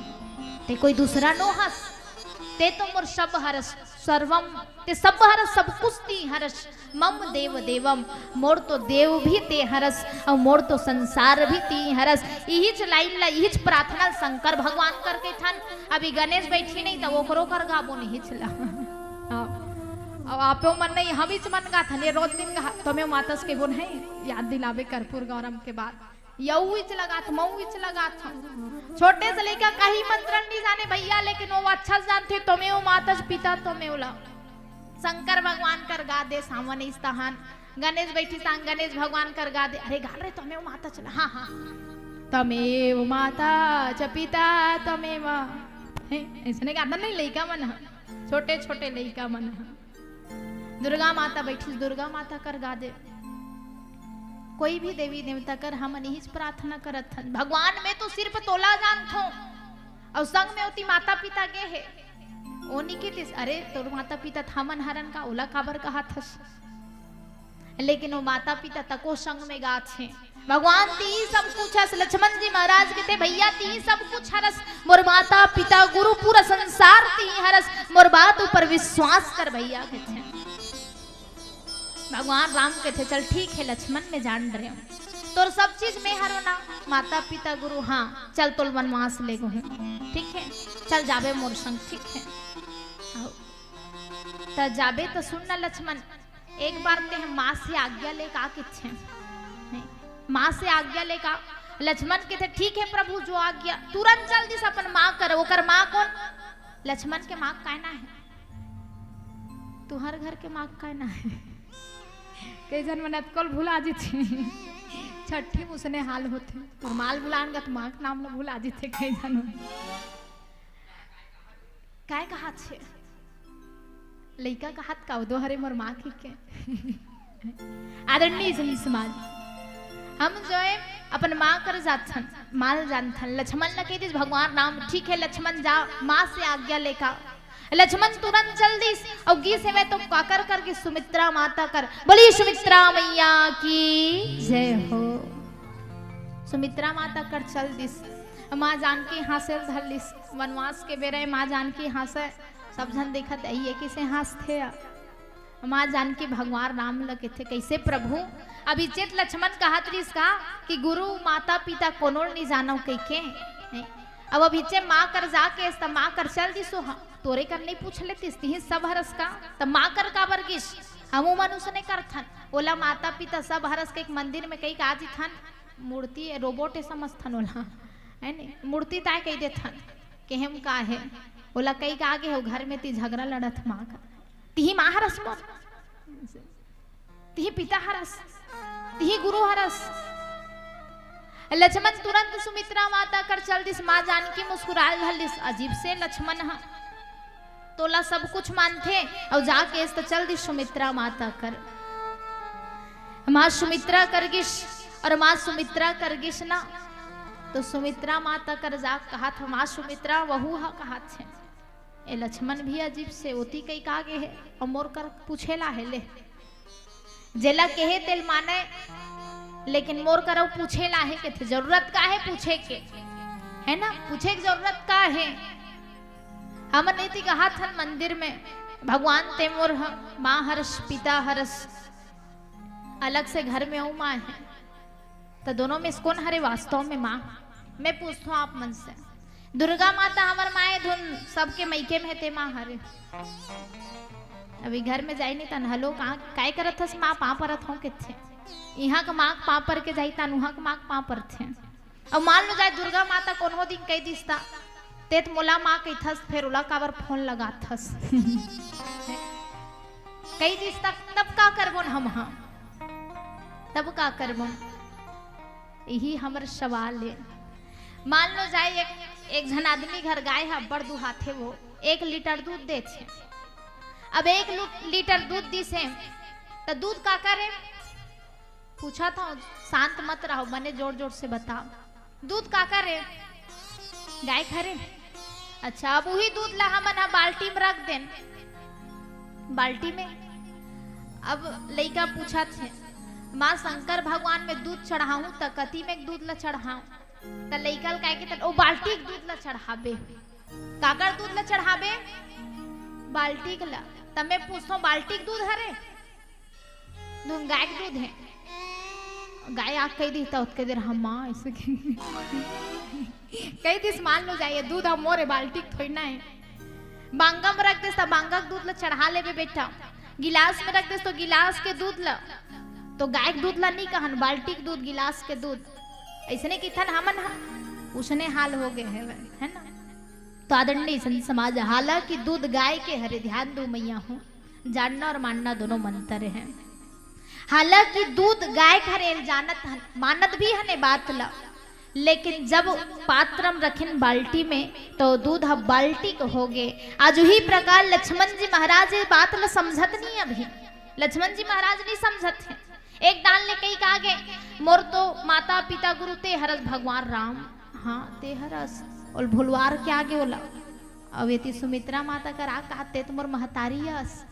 ते कोई दूसरा नो हस, ते तो मोर सब हरस, सर्वम, ते सब हरस, सब कुछ ती हरस। मम देव देवम, मोर तो देव भी ते हरस, अउ मोर तो संसार भी ती हरस। इहिच लाइन ला, इहिच प्रार्थना शंकर भगवान करके थन। अभी गणेश बैठी नहीं, त ओकरो कर गाबो नहीं हिच ला। हाँ। अब आपो मन नहीं, हम इच मन गाथन, ये रोज दिन गा, त्वमेव मातस के बोन है, याद दिलावे कर्पूर गौरम के बाद। यऊ इच लगात, मऊ इच लगात। छोटे से लेकर कहीं मंत्र नहीं जाने भैया, लेकिन वो अच्छा से जानते, त्वमेव मातस पिता त्वमेव ला। शंकर भगवान कर गा दे सावन इस तहान, गणेश बैठी सांग गणेश भगवान कर गा दे, अरे गा रे त्वमेव माता चला, हाँ, हाँ। त्वमेव माता च पिता त्वमेव। हैं, ऐसने गाना नहीं, लइका मन ह, छोटे छोटे लइका मन ह। दुर्गा माता बैठी, दुर्गा माता कर गा दे। कोई भी देवी देवता कर, हमन इहीच प्रार्थना करत हन, भगवान, मैं तो सिर्फ तोला जानथों, अउ संग में ओती माता पिता गे हे, ओ नी कितिस, अरे तोर माता पिता त हमन हरन का, ओला काबर कहत हस? लेकिन वो माता पिता तको संग में गात हे, भगवान तिही सब कुछ हस। लक्ष्मण जी महाराज कथे, भैया तिही सब कुछ हरस, मोर माता पिता गुरु पूरा संसार तिही हरस, मोर बात ऊपर विश्वास कर भैया कथे। भगवान राम कथे, चल ठीक हे लक्ष्मण, मैं जान डरेंव, तोर सब चीज मैं हरों ना, माता पिता गुरु, हाँ चल तोल वनवास लेगहूँ, ठीक हे, चल जाबे मोर संग, ठीक हे। अउ त जाबे त सुन ना लक्ष्मण, एक बार तें माँ से आज्ञा ले का किथे, नहीं, माँ से आज्ञा ले का। लक्ष्मण कथे, ठीक हे प्रभु, जो आज्ञा। तुरंत चल दिस अपन माँ कर। ओकर माँ कोन? लक्ष्मण के माँ काय ना हे? तुंहर घर के माँ काय ना हे? कई झन मन अतकोल भुला जिथे। छट्ठी म उसने हाल होथे। अउ माँ ल भुलान गा त माँ के नाम ल भुला जिथे कई झन मन। काय कहत हे? लइका कहत का, ओ दो हरे मोर माँ कहिके। आदरणीय जन समाज, हम जो हे अपन माँ कर जाथन, माँ ल जानथन। लक्ष्मण ल कहि दिस भगवान राम, ठीक हे लक्ष्मण जा, माँ से आज्ञा ले का। लक्ष्मण तुरंत चल दिस, अउ गिस हवय तो काकर कर गिस? सुमित्रा माता कर। बोली सुमित्रा मैया की जय हो। सुमित्रा माता कर चल दिस। माँ जानकी हाँसे ल धर लिस। वनवास के बेरा ए माँ जानकी हाँसे, सब झन देखत, अई ए कइसे हाँसथे? माँ जानकी भगवान राम ल कथे, कइसे प्रभु? अभी चेत लक्ष्मण कहत रिस का कि गुरु माता पिता कोनो ल नी जानव कहिके, नहीं? अब अभी चे माँ कर जाके, त माँ कर चल दिस ओ हा, तोरे कर नी पूछ लेतिस, तिही सब हरस का? त माँ कर काबर गिस? हमू मन उसने करथन। ओला माता पिता सब हरस के एक मंदिर में कई का जिथन, मूर्ति, रोबोट ए समझथन ओला, है ने? मूर्ति ताय कहि देथन, केहेम का हे? ओला कई का आगे हो, घर में ती झगड़ा लड़त माँ कर। तिही माँ हरस मोर, तिही पिता हरस, तिही गुरु हरस। लक्ष्मण तुरंत सुमित्रा माता कर चल दिस। माँ जानकी मुस्कुराल घलिस, अजीब से लक्ष्मण ह तोला सब कुछ मानथे, अउ जाके त चल दिस सुमित्रा माता कर। माँ सुमित्रा कर गिस, अउ माँ सुमित्रा कर गिस ना, त सुमित्रा माता कर जा कहत ह, माँ सुमित्रा, वहू ह कहत हे, ए लक्ष्मण भी अजीब से ओती कई का गे हे, अउ मोर कर पूछे ला हे ले। जेला केहे तेल माने, लेकिन मोर करव पूछे ला हे, कथे जरूरत का हे पूछे के, है ना? पूछे के जरूरत का हे? हमन एती कहत हन मंदिर में, भगवान ते मोर ह, माँ हरस, पिता हरस, अलग से घर में अउ माँ हे, त दोनों में से कोन हरे वास्तव में माँ? मैं पूछथों आप मन से, दुर्गा माता हमर माँ ए धुन सबके मइके में हे, ते माँ हरे। अभी घर में जाई नहीं तन, हलो, कहाँ, काय करत हस माँ? पाँव परत हों कथे। इहाँ के माँ के पाँव पर के जाई तन, उहाँ के माँ के पाँव परथे। अउ मान लो जाय दुर्गा माता कोनो दिन कहि दिस त, ते त मोला माँ कहिथस, फेर ओला काबर फोन लगाथस? कहि दिस त, तब का करबोन हम, हाँ? तब का करबोन? इही हमर सवाल हे। मान लो जाय एक, एक झन आदमी घर गाय ह अब्बड़ दुहाथे, वो एक लीटर दूध देथे। अब एक लू-, लीटर दूध दिस हे, त दूध काकर ए? पूछत हँव, शांत मत रहो, बने जोर जोर से बताओ। दूध काकर ए? गाय के हरे। अच्छा, अब उही दूध ला हमन ह बाल्टी में रख देन, बाल्टी में। अब लइका पूछत हे, माँ, शंकर भगवान में दूध चढ़ाहूँ त कती में दूध ला चढ़ाऊँ? त लइका ल काय के त ओ बाल्टी के दूध ला चढ़ाबे। काकर दूध ला चढ़ाबे? बाल्टी के ला। त मैं पूछथों, बाल्टी के दूध हरे? धुन गाय के दूध हे। गाय आके कहि दिस त ओतके देर हम माँ अइसे कहि, कहि दिस, मान लो जाय दूध ह मोर ए, बाल्टी के थोड़ी ना हे। बांगा में रख देस त बांगा के दूध ला चढ़ा लेबे बेटा, गिलास में रख देस त गिलास के दूध ला, त गाय के दूध ला नी कहन, बाल्टी के दूध, गिलास के दूध। अइसने किथन हमन ह, उसने हाल हो गे हे, है ना? त आदरणीय संत समाज, हालांकि दूध गाय के हरे, ध्यान दो मैया हो, जानना अउ मानना दोनों म अंतर हे। हालांकि दूध गाय के हरे ल जानत हन, मानत भी हन ए बात ला, लेकिन जब पात्र म रखिन बाल्टी में, त दूध ह बाल्टी के हो गे। आज उही प्रकार लक्ष्मण जी महाराज ए बात ला समझत नी अभी, लक्ष्मण जी महाराज नी समझत हे। एक डाल ले कही का गे, मोर तो माता पिता गुरु ते हरस भगवान राम, हाँ ते हरस, ओला भुलवार के आगे ओला। अब एती सुमित्रा माता कर आ कहते तो मोर महतारी अस,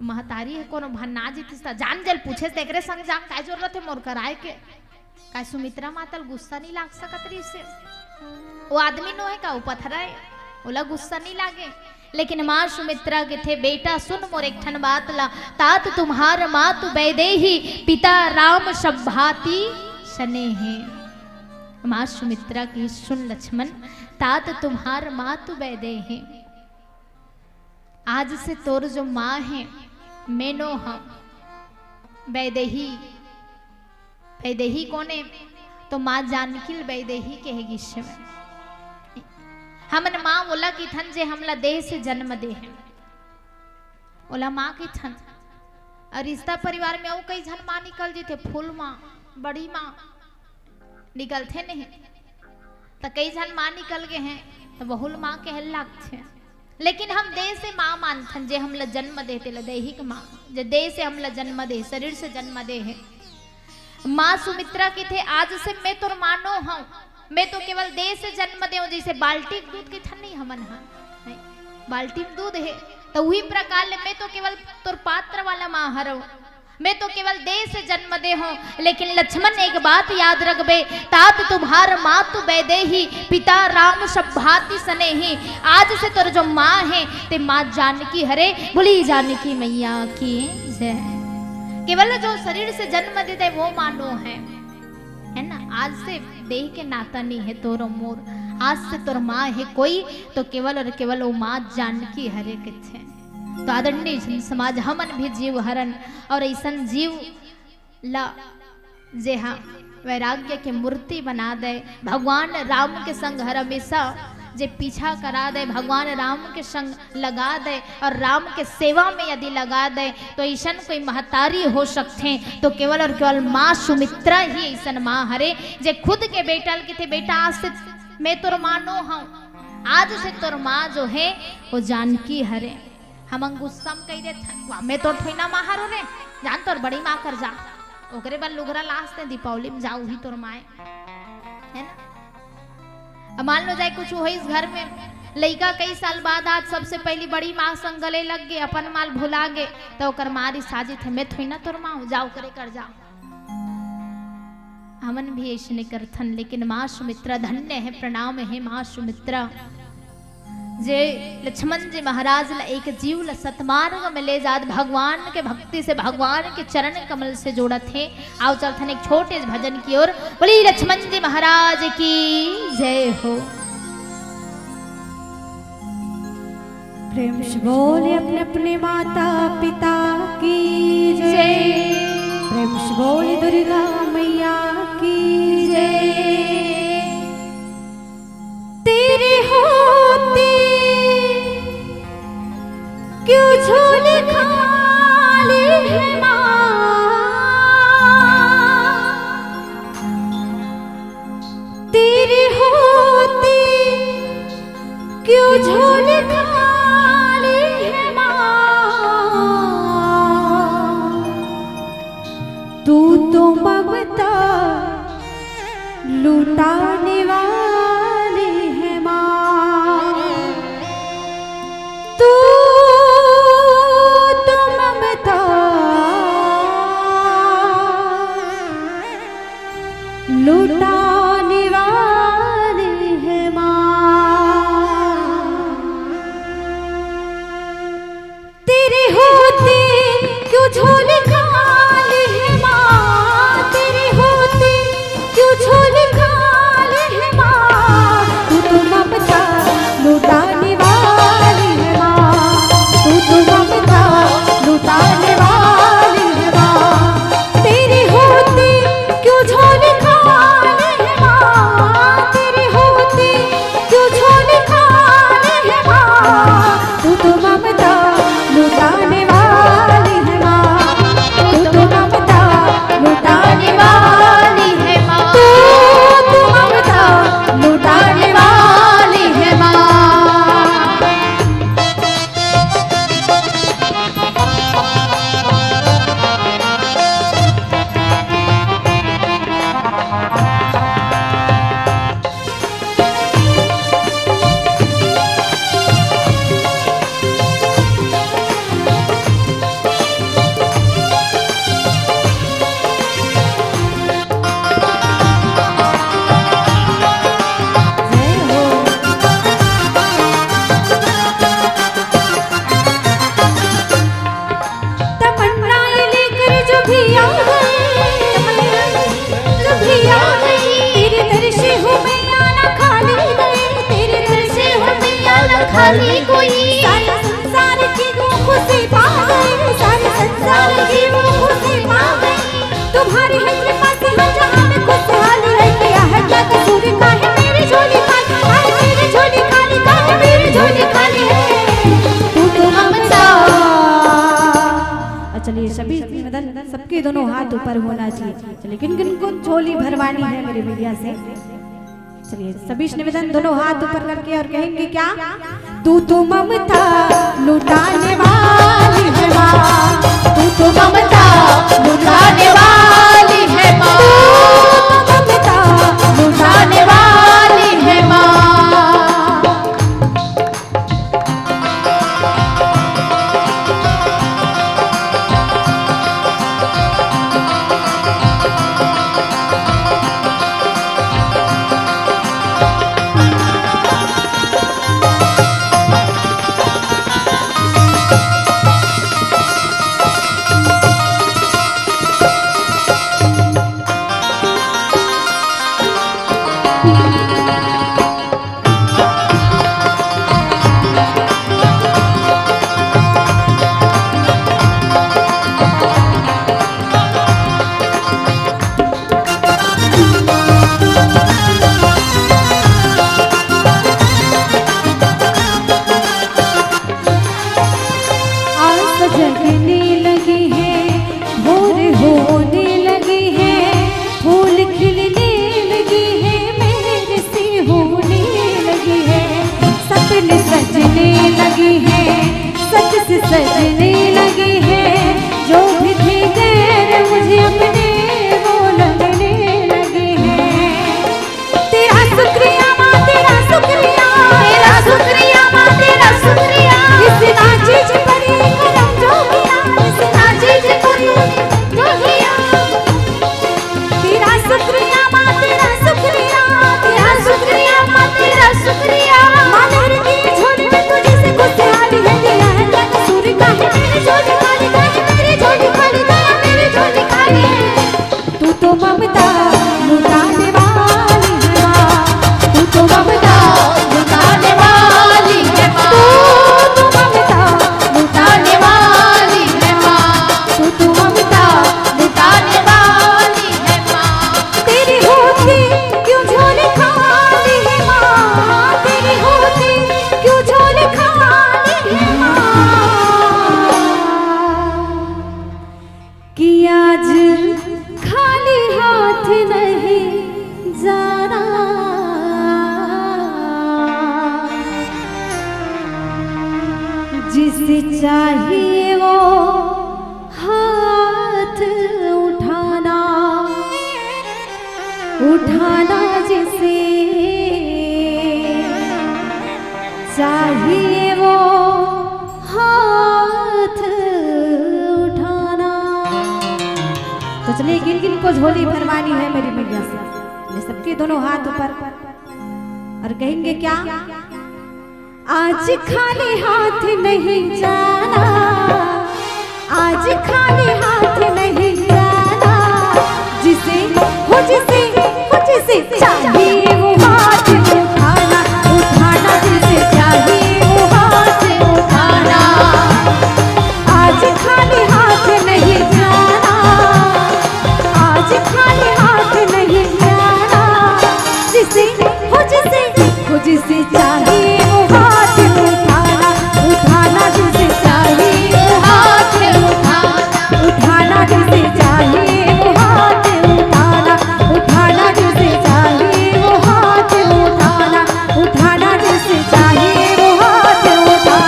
महतारी हे कोनो भन्ना जीतिस त जान जल पूछे तेकरे संग जान काय जरूरत हे मोर कराए के। काय सुमित्रा माता ल गुस्सा नहीं लाग सकत रहिस हे? वो आदमी नो हे का, वो पथरा हे, ओला गुस्सा नहीं लागे। लेकिन माँ सुमित्रा कथे, "बेटा सुन मोर एक ठन बात ला, तात तुम्हार मातु वैदेही, पिता राम सभाति सनेही।" माँ सुमित्रा कथे, "सुन लक्ष्मण, तात तुम्हार मातु वैदेही, आज से तोर जो माँ हे, मैं नो हँव वैदेही।" वैदेही कोन हे? तो माँ जानकी ल वैदेही कहे गिस हे। हमन माँ ओला किथन जे हमला देह से जन्म दे हे, ओला माँ किथन। अउ रिश्ता परिवार में अउ कई झन माँ निकल जीथे, फूल माँ, बड़ी माँ निकलथे नहीं, त कई झन माँ निकल गे हे, त वहू ल माँ कहे लागथे। लेकिन हम देह से माँ मानथन, जे हमला जन्म दे, तेला दैहिक माँ, जे देह से हमला जन्म दे, शरीर से जन्म दे हे। माँ सुमित्रा कथे, "आज से मैं तोर माँ नो हँव, मैं तो केवल देह से जन्म दे हँव।" जैसे बाल्टी के दूध कथन नहीं हमन ह, नहीं, बाल्टी में दूध हे, त उही प्रकार ले मैं तो केवल तोर पात्र वाला माँ हरँव। मैं तो केवल देह से जन्म दे हँव, लेकिन लक्ष्मण एक बात याद रखबे, तात तुम्हार मातु वैदेही, पिता राम सभाति सनेही। आज से तोर जो माँ हे, ते माँ जानकी हरे। बोली जानकी मैया की जय। केवल जो शरीर से जन्म देथे वो माँ नो हे, है ना? आज से देह के नाता नहीं हे तोर मोर, आज से तोर माँ हे कोई, तो केवल और केवल वो माँ जानकी हरे कथे। तो आदरणीय जन समाज, हमन भी जीव हरन अउ अइसन जीव ला जे हा वैराग्य के मूर्ति बना दे, भगवान राम के संग हर हमेशा जे पीछा करा दे, भगवान राम के संग लगा दे अउ राम के सेवा में यदि लगा दे, तो अइसन कोई महतारी हो सकथे तो केवल अउ केवल माँ सुमित्रा ही अइसन माँ हरे, जे खुद के बेटा ल कथे, "बेटा, आज से मैं तोर माँ नो हँव, आज से तोर माँ जो हे वो जानकी हरे।" हमन गुस्सा म कहि देथन, "वाह, मैं तोर थोई ना माँ हरँव रे, जान तोर बड़ी माँ कर जा।" ओकरे बर लुगरा लास ते दीपावली में जाओ ही तोर माँ हे, है ना? अब मान लो जाए कुछ होइस घर में, लइका कई साल बाद आज सबसे पहली बड़ी माँ संग गले लग गे, अपन माँ ल भुला गे, त ओकर माँ रिसा जीथे, "मैं थोई ना तोर माँ हँव, जा ओकरे कर जा।" हमन भी अइसने करथन, लेकिन माँ सुमित्रा धन्य हे, प्रणाम हे माँ सुमित्रा, जे लक्ष्मण जी महाराज ला एक जीव ला सतमार्ग में ले जात भगवान के भक्ति से, भगवान के चरण कमल से जोड़त हे। आओ चलथन एक छोटे से भजन की ओर। बोली लक्ष्मण जी महाराज की जय हो। प्रेम से बोले अपने अपने माता पिता की जय। जय। प्रेम से बोले दुर्गा मैया की जय। तेरे होते क्यों झोली खाली है माँ, तेरे होते क्यों झोली खाली है माँ, तू तो ममता लुटाने वाली है माँ, तू तो ममता लुटाने वाली है माँ। तेरे होते क्यों झोली खाली है माँ, तेरे होते क्यों झोली खाली है माँ, तू तो ममता लुटाने वाली है माँ, तू तो ममता लुटाने वाली है माँ। तेरे होते क्यों झोली खाली है माँ, तेरे होते क्यों झोली खाली है माँ, तू तो ममता लुटाने वाली है माँ, कोई। सारे संसार की वो खुशी पा गए, सारे संसार की वो खुशी पा गए। तुम्हारी ही कृपा से हर जहां में खुशहाली है। क्या है, क्या कसूर का है मेरी झोली खाली, हाय मेरी झोली खाली, का है मेरी झोली खाली है। तू तो ममता। और चलिए, सभी निवेदन, सबके दोनों हाथ ऊपर होना चाहिए। चलिए, किन किन को झोली भरवानी है मेरे भैया से? चलिए, सभी निवेदन, दोनों हाथ ऊपर करके और कहेंगे क्या? तू तो ममता लुटाने वाली है माँ, तू तो ममता लुटाने वाली है माँ, तू तो ममता लुटाने वाली है माँ। आस जगने लगी है, भोर होने लगी है, फूल खिलने लगी है, मेहर सी होने लगी है, सपने सजने लगे हैं, सच से सजने लगे हैं। जो भी थे गैर, मुझे अपने वो लगने लगे हैं। तेरा शुक्रिया माँ, तेरा शुक्रिया, तेरा शुक्रिया माँ, तेरा शुक्रिया। इस नाचीज पर ये करम जो किया, इस नाचीज पर ये जो किया। तेरा शुक्रिया माँ, तेरा शुक्रिया, तेरा शुक्रिया माँ, तेरा शुक्रिया। माँ लहर की झोली में तुझे से खुशहाली है, तेरा है क्या कसूर का है मेरी झोली खाली, का है मेरी झोली खाली, का है मेरी झोली खाली। तू तो ममता लुटाने वाली है माँ, तू तो ममता लुटाने वाली है माँ, तू तो ममता लुटाने वाली है माँ, तू तो ममता लुटाने वाली है माँ। तेरी होती क्यों झोली खाली है माँ, तेरी होती क्यों झोली खाली है माँ। कि आज खाली हाथ नहीं जाना, जिसे चाहिए वो हाथ उठाना, उठाना जिसे चाहिए वो हाथ उठाना। तो चलिए, किन किन को झोली भरवानी है मेरी मैया से, ये सबके दोनों हाथ ऊपर और कहेंगे क्या? आज खाली हाथ नहीं जाना, आज खाली हाथ नहीं जाना, जिसे, हो जिसे, हो जिसे चाहिए वो हाथ उठाना, उठाना जिसे चाहिए वो हाथ उठाना। आज खाली हाथ नहीं जाना, आज खाली हाथ नहीं जाना, जिसे, हो जिसे, हो जिसे चाहिए वो हाथ उठाना, उठाना जिसे चाहिए वो हाथ उठाना, उठाना जिसे चाहिए वो हाथ उठाना, उठाना जिसे चाहिए वो हाथ उठाना, उठाना जिसे चाहिए वो हाथ उठाना,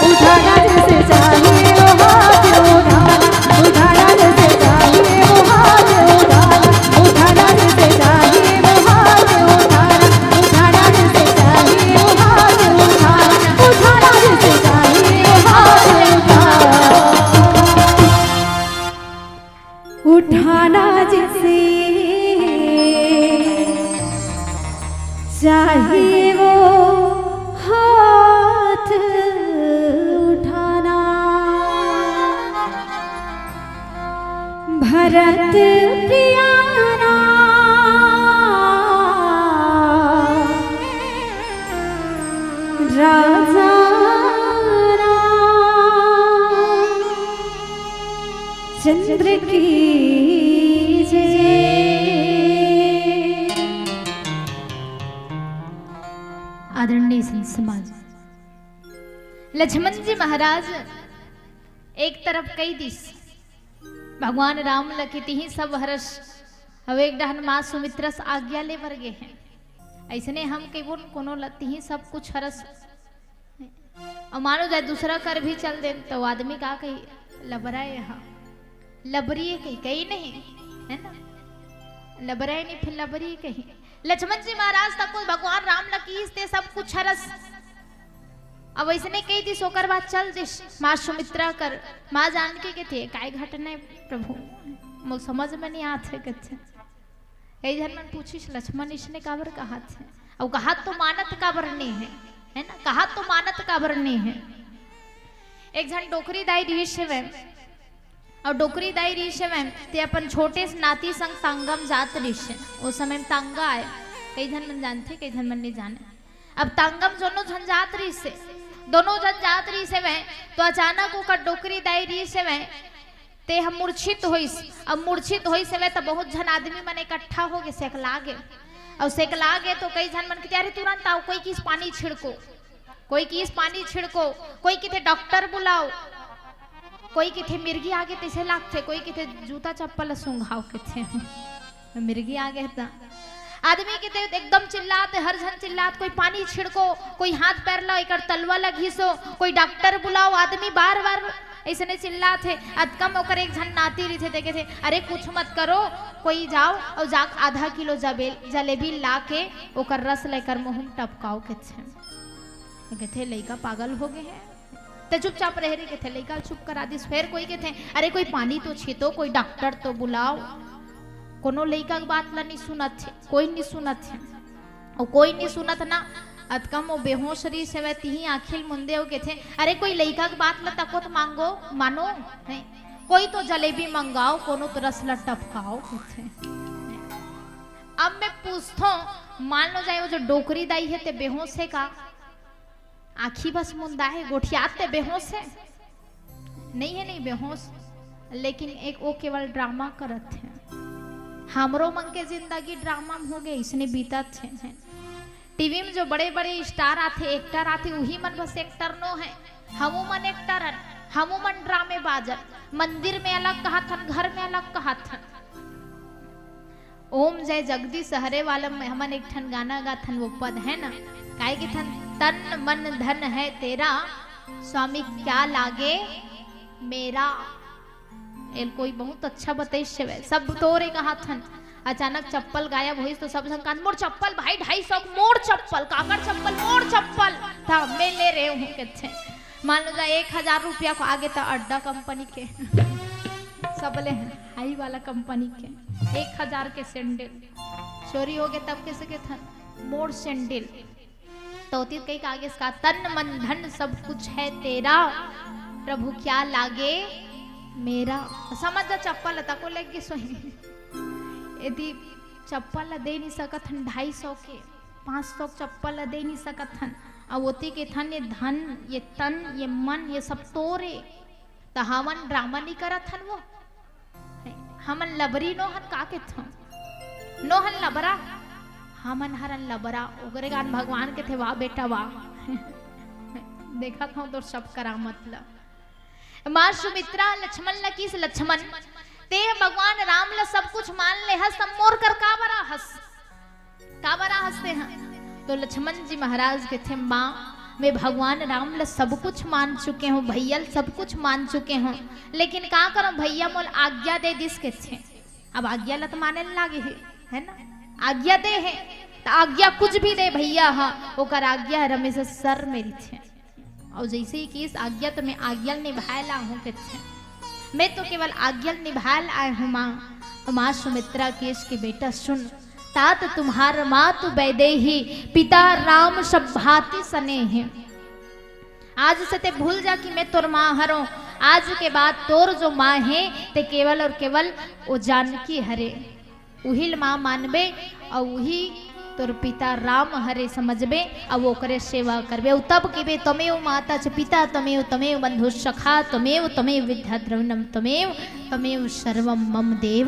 उठाना जिसे चाहिए वो हाथ उठाना, उठाना जिसे चाहिए वो हाथ उठाना, उठाना जिसे चाहिए वो हाथ उठाना, उठाना जिसे चाहिए वो हाथ उठाना, उठाना जिसे चाहिए वो हाथ उठाना। उठाना जिसे चाहिए वो हाथ उठाना। भरत प्रियाना राजा चंद्र की जय। आदरणीय संत समाज, लक्ष्मण जी महाराज एक तरफ कही दिस, भगवान राम ल कि तिही सब हरस, अउ एक डहन माँ सुमित्रा से आज्ञा ले बर गे हे। अइसने हम कहिबो न कोनो ल, तिही सब कुछ हरस। अउ मानो जाए दूसरा कर भी चल देन, त वो आदमी का कही, लबरा ए हा, लबरी ए कही, कही नहीं, है ना? लबरा ए नहीं, फिर लबरी ए कही। लक्ष्मण जी महाराज तको भगवान राम ल किहिस ते सब कुछ हरस। अब अइसने कही दिस, ओकर बाद चल दिस माँ सुमित्रा कर। माँ जानकी कथे, काय घटना हे प्रभु, मोला समझ में नहीं आत हे कथे। कई झन मन पूछिस, लक्ष्मण अइसने काबर कहत हे? अउ कहत तो मानत काबर नहीं हे, है ना? कहत तो मानत काबर नहीं हे? एक झन डोकरी दाई रिहिस हवय, अउ डोकरी दाई रिहिस हवय, ते अपन छोटे से नाती संग तांगा म जात रिहिस हे। ओ समय म तांगा आय, कई झन मन जानथे, कई झन मन नहीं जाने। अब तांगा म जोनो झन जात रिहिस हे, दोनों झन जात रिहिस हवय, तो अचानक ओकर डोकरी दाई रिहिस हवय, ते ह मूर्छित होइस। अब मूर्छित होइस हवय, त बहुत झन आदमी मन इकट्ठा हो गे, सेकला गे। अउ सेकला गे, तो कई झन मन कथे, "अरे, तुरंत आओ, कोई किहिस पानी छिड़को।" कोई किहिस पानी छिड़को, कोई कथे डॉक्टर बुलाओ, कोई कथे मिर्गी आगे तइसे लागथे, कोई कथे जूता चप्पल ल सूंघाओ कथे। मिर्गी आगे त आदमी कथे एकदम चिल्लात, हर झन चिल्लात, कोई पानी छिड़को, कोई हाथ पैर ला एकर तलवा ला घिसो, कोई डॉक्टर बुलाओ। आदमी बार-बार अइसने चिल्लात हे। अतका म ओकर एक झन नाती रहिथे, ते कथे, "अरे कुछ मत करो, कोई जाओ अउ जाके आधा किलो जबे-, जलेबी ला के ओकर रस ला एकर मुंह म टपकाओ," कथे। कथे, "लइका पागल हो गे हे, ते चुपचाप रह रे," कथे, लइका ल चुप करा दिस। फेर कोई कथे, "अरे, कोई पानी तो छीतो, कोई डॉक्टर तो बुलाओ।" कोनो लइका के बात ला नहीं सुनत हे, कोई नहीं सुनत हे। अउ कोई नहीं सुनत ना, अतका म ओ बेहोश रहिस हवय, तिही आँखी ल मुंदे अउ कथे, "अरे, कोई लइका के बात ला तको त मांगो, मानो, हैं? कोई तो जलेबी मंगाओ, कोनो तो रस ला टपकाओ," कथे। अब मैं पूछथों, मान लो जाए वो जो डोकरी दाई हे, ते बेहोश हे का? आँखी बस मुंदा हे, गोठियात ते बेहोश हे? नहीं हे, नहीं बेहोश, लेकिन एक वो केवल ड्रामा करत हे। हमरो मन के जिंदगी ड्रामा म हो गे, अइसने बीतत हे। टीवी म जो बड़े-बड़े स्टार आथे, एक्टर आथे, उही मन बस एक्टर नो हे। हमू मन एक्टर हन, हमू मन ड्रामेबाज हन। मंदिर में अलग कहत हन, घर में अलग कहत हन। ओम जय जगदीश हरे वाला में हमन एक ठन गाना गाथन, वो पद हे ना, काय कथन, "तन मन धन है तेरा, स्वामी क्या लागे मेरा।" एला कोई बहुत अच्छा बतइस हवय, "सब तोरे" कहत हन। अचानक चप्पल गायब होइस तो सब झन कहत, "मोर चप्पल भाई, ढाई सौ के मोर चप्पल, काकर चप्पल, मोर चप्पल था, मैं ले रहे हूँ," कहते। मान लो जा एक हजार रुपया के आगे त अड्डा कंपनी के, सबले हाई वाला कंपनी के एक हजार के सैंडल चोरी हो गे, तब कइसे कथन, "मोर सैंडल।" त ओती कही का आगे इसका, "तन मन धन सब कुछ है तेरा, प्रभु क्या लागे मेरा।" समझ जा, चप्पल तको लेग गे सोही। यदि चप्पल ला दे नहीं सकत हन ढाई सौ के, पाँच सौ के चप्पल ला दे नहीं सकत हन, अउ ओती कथन, "ये धन, ये तन, ये मन, ये सब तोरे।" त हमन ड्रामा नहीं करत हन वो? हमन लबरी नो हन, का कथन? नो हन लबरा? हमन हरन लबरा, ओकरे गान भगवान कथे, "वाह बेटा, वाह।" देखत हूँ तोर सब करामत ला। माँ सुमित्रा लक्ष्मण ला किहिस, "लक्ष्मण, ते भगवान राम ला सब कुछ मान ले हस, त मोर कर का बरा हस?" काबर हंसते हैं? तो लक्ष्मण जी महाराज कथे, "माँ, मैं भगवान राम ला सब कुछ मान चुके हूँ, भैया ला सब कुछ मान चुके हूँ, लेकिन का करूँ, भैया मोला आज्ञा दे दिस," कथे। अब आज्ञा ला तो माने ल लागे हे, है ना? आज्ञा दे हे, त आज्ञा कुछ भी दे भैया, हाँ, ओकर आज्ञा हर हमेशा सर में रहिथे। अउ जइसे ही किहिस, "आज्ञा तो मैं आज्ञा ल निभाए ला हूँ," कथे। "मैं तो केवल आज्ञा ल निभाए ल आए हूँ माँ।" तो माँ सुमित्रा किहिस कि, "बेटा सुन, तात तुम्हार मातु वैदेही, पिता राम सब भांति स्नेह। आज से ते भूल जा कि मैं तोर माँ हरों। आज के बाद तोर जो माँ हे, ते केवल अउ केवल वो जानकी हरे।" उही ल माँ मानबे, अउ उही तोर पिता राम हरे समझबे, अउ ओकरे सेवा करबे। अउ तब कहिबे, "त्वमेव माता च पिता, त्वमेव, त्वमेव बंधु सखा, त्वमेव, त्वमेव विद्या द्रविणम, त्वमेव, त्वमेव सर्वम मम देव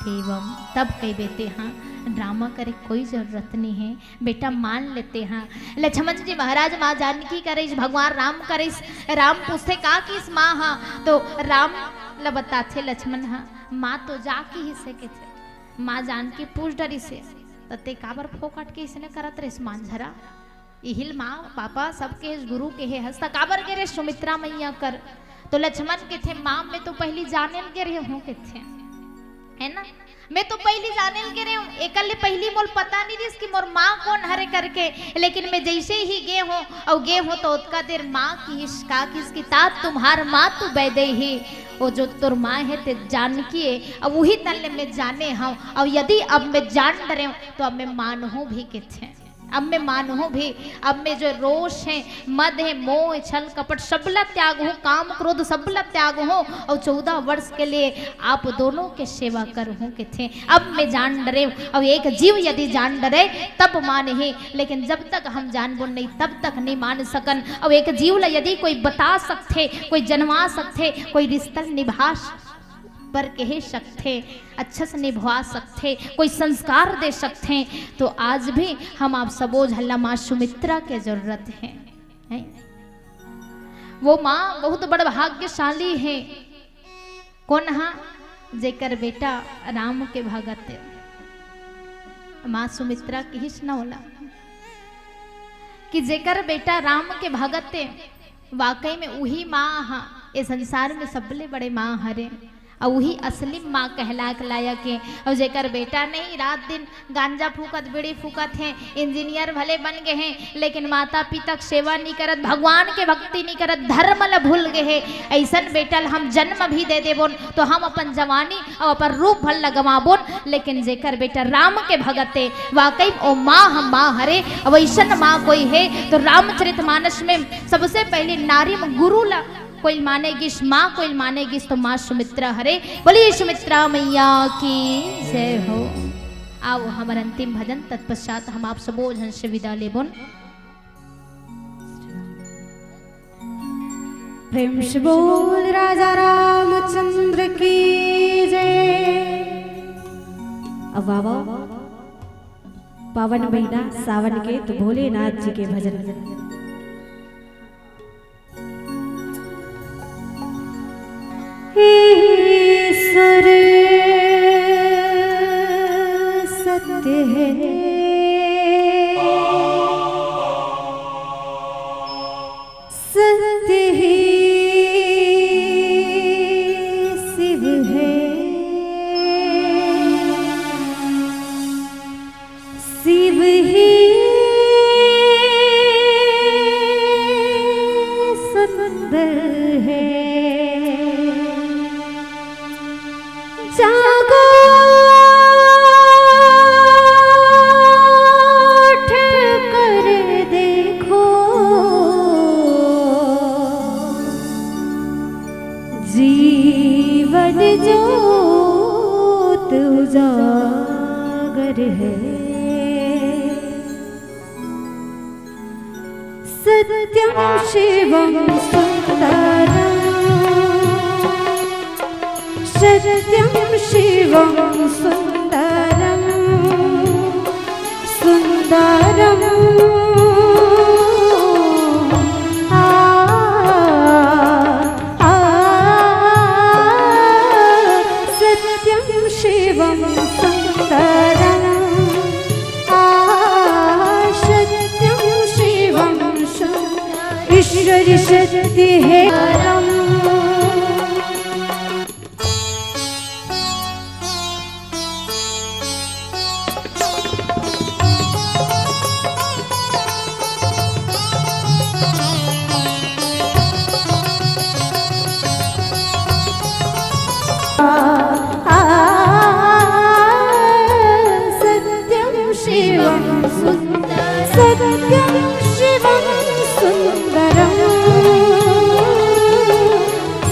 देवम।" तब कहिबे तेहा ड्रामा करे कोई जरूरत नहीं है। बेटा मान लेते हैं। लक्ष्मण जी महाराज माँ जानकी करे, भगवान राम करे, राम पूछते का किहिस माँ हा, तो राम ल बताथे लक्ष्मण हा, माँ तो जा किहिस हे कथे। माँ जानकी पूछ डरिस हे, त ते काबर फोकट के इसने करत रहिस मांझरा? इहिल माँ पापा सब केहेस, गुरु केहे हस, त काबर गे रहे सुमित्रा मैया कर? तो लक्ष्मण कथे, माँ मैं तो पहिली जाने ल गे रहे हूँ कथे, है ना? मैं तो पहिली जाने ल गे रहे हूँ, एकर ले पहिली मोल पता नहीं रहिस कि मोर माँ कोन हरे करके। लेकिन मैं जैसे ही गे हूँ अउ गे हूँ तो ओतका देर माँ किहिस का किहिस कि तात तुम्हार मातु वैदेही, वो जो तोर माँ हे ते जानकी हे, अउ उही तन ले मैं जाने हूँ। अउ यदि अब मैं जान डरे हूँ तो अब मैं मानहूँ भी कथे। अब मैं मानहूँ भी, अब मैं जो रोष हे, मद हे, मोह, छल, कपट, सब ला त्यागहूँ, काम, क्रोध, सब ला त्यागहूँ, अउ चौदह वर्ष के लिए आप दोनों के सेवा करहूँ कथे। अब मैं जान डरे, अउ एक जीव यदि जान डरे, तब मानही, लेकिन जब तक हम जानबो नहीं, तब तक नहीं मान सकन। अउ एक जीव ला यदि कोई बता सकथे, कोई जनवा सकथे, कोई रिश्ता निभा बर कहे सकथे, अच्छा से निभवा सकथे, कोई संस्कार दे सकथे, तो आज भी हम आप सबो झन ला माँ सुमित्रा के जरूरत हे, हे? वो माँ बहुत बड़ भाग्यशाली हे। कोन हा? जेकर बेटा राम के भगत हे। माँ सुमित्रा किहिस न ओला कि जेकर बेटा राम के भगत हे, वाकई में उही माँ हा ए संसार में सबले बड़े माँ हरे, अउ उही असली माँ कहलाए के लायक हे। अउ जेकर बेटा नहीं, रात दिन गांजा फूकत, बीड़ी फूकत हे, इंजीनियर भले बन गे हे, लेकिन माता पिता के सेवा नहीं करत, भगवान के भक्ति नहीं करत, धर्म ल भूल गे हे, अइसन बेटा ल हम जन्म भी दे देबोन तो हम अपन जवानी अउ अपन रूप भर ल गंवाबोन। लेकिन जेकर बेटा राम के भगत हे, वाकई ओ माँ ह माँ हरे। अउ अइसन माँ कोई हे तो रामचरित मानस में सबसे पहले नारी म गुरु ला कोई माने गिस, माँ कोई माने गिस तो माँ सुमित्रा हरे। बोलिए सुमित्रा मैया की जय हो। आओ हमर अंतिम भजन, तत्पश्चात हम आप सबो झन से विदा लेबोन। प्रेम से बोल राजा रामचंद्र की जय। अब आवो पावन महीना सावन के, तो भोलेनाथ जी के भजन। ईश्वर सत्य है, सत्य ही शिव है, शिव ही सुंदर है। जागो, उठ कर देखो, जीवन ज्योत उजागर है। सत्यं शिवं सुंदरं, सत्यं शिवं सुंदरं, सुंदरं। आ, आ, सत्यं शिवं सुंदरं। आ, सत्यं शिवं सुंदरं। ईश्वरी शक्ति है। सत्यं शिवं सुंदरं, सत्यं शिवं सुंदरं,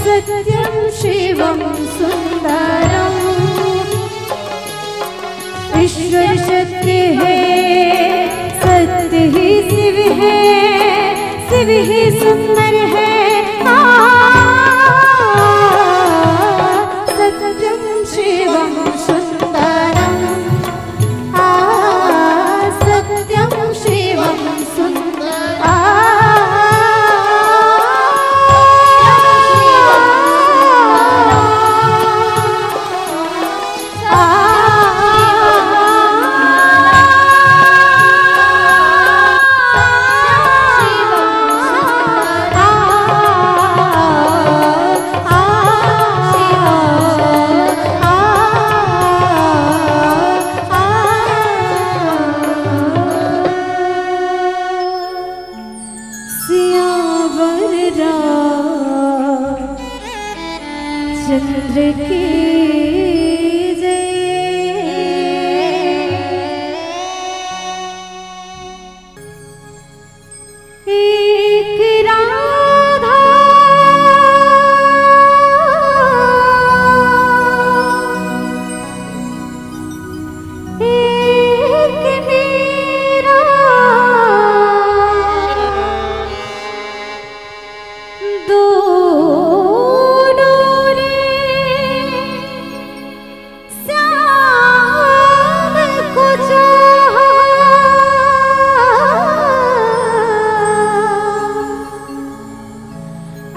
सत्यं शिवं सुंदरं। ईश्वर सत्य है, सत्य ही शिव है, शिव ही सुंदर है। आ, सत्यम शिवम सुंदरम। आ, सत्यम शिवम सुंदरम। आ, सियावर रामचंद्र की जय। एक राधा, एक मीरा, दोनों ने श्याम को चाहा।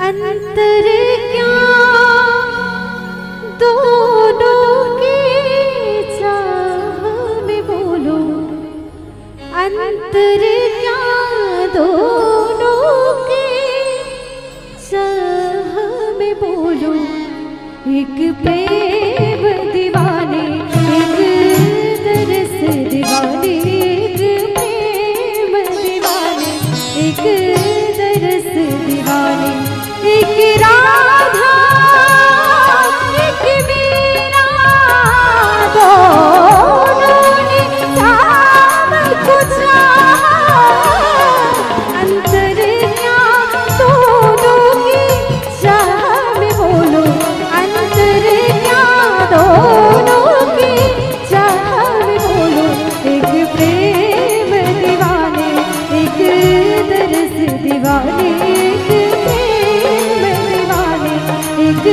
अंतर क्या दोनों की चाह में, बोलो, अंतर क्या दोनों की चाह में, बोलो। एक प्रेम दीवाने, एक दरस दीवाने, एक प्रेम दीवाने, एक दरस दीवाने, एक राधा, एक मीरा, दोनों ने श्याम को चाहा। अंतर क्या दोनों की चाह में, बोलो, अंतर क्या दोनों की चाह में, बोलो। एक प्रेम दीवाने, एक दरस दीवाने, एक प्रेम दीवाने, एक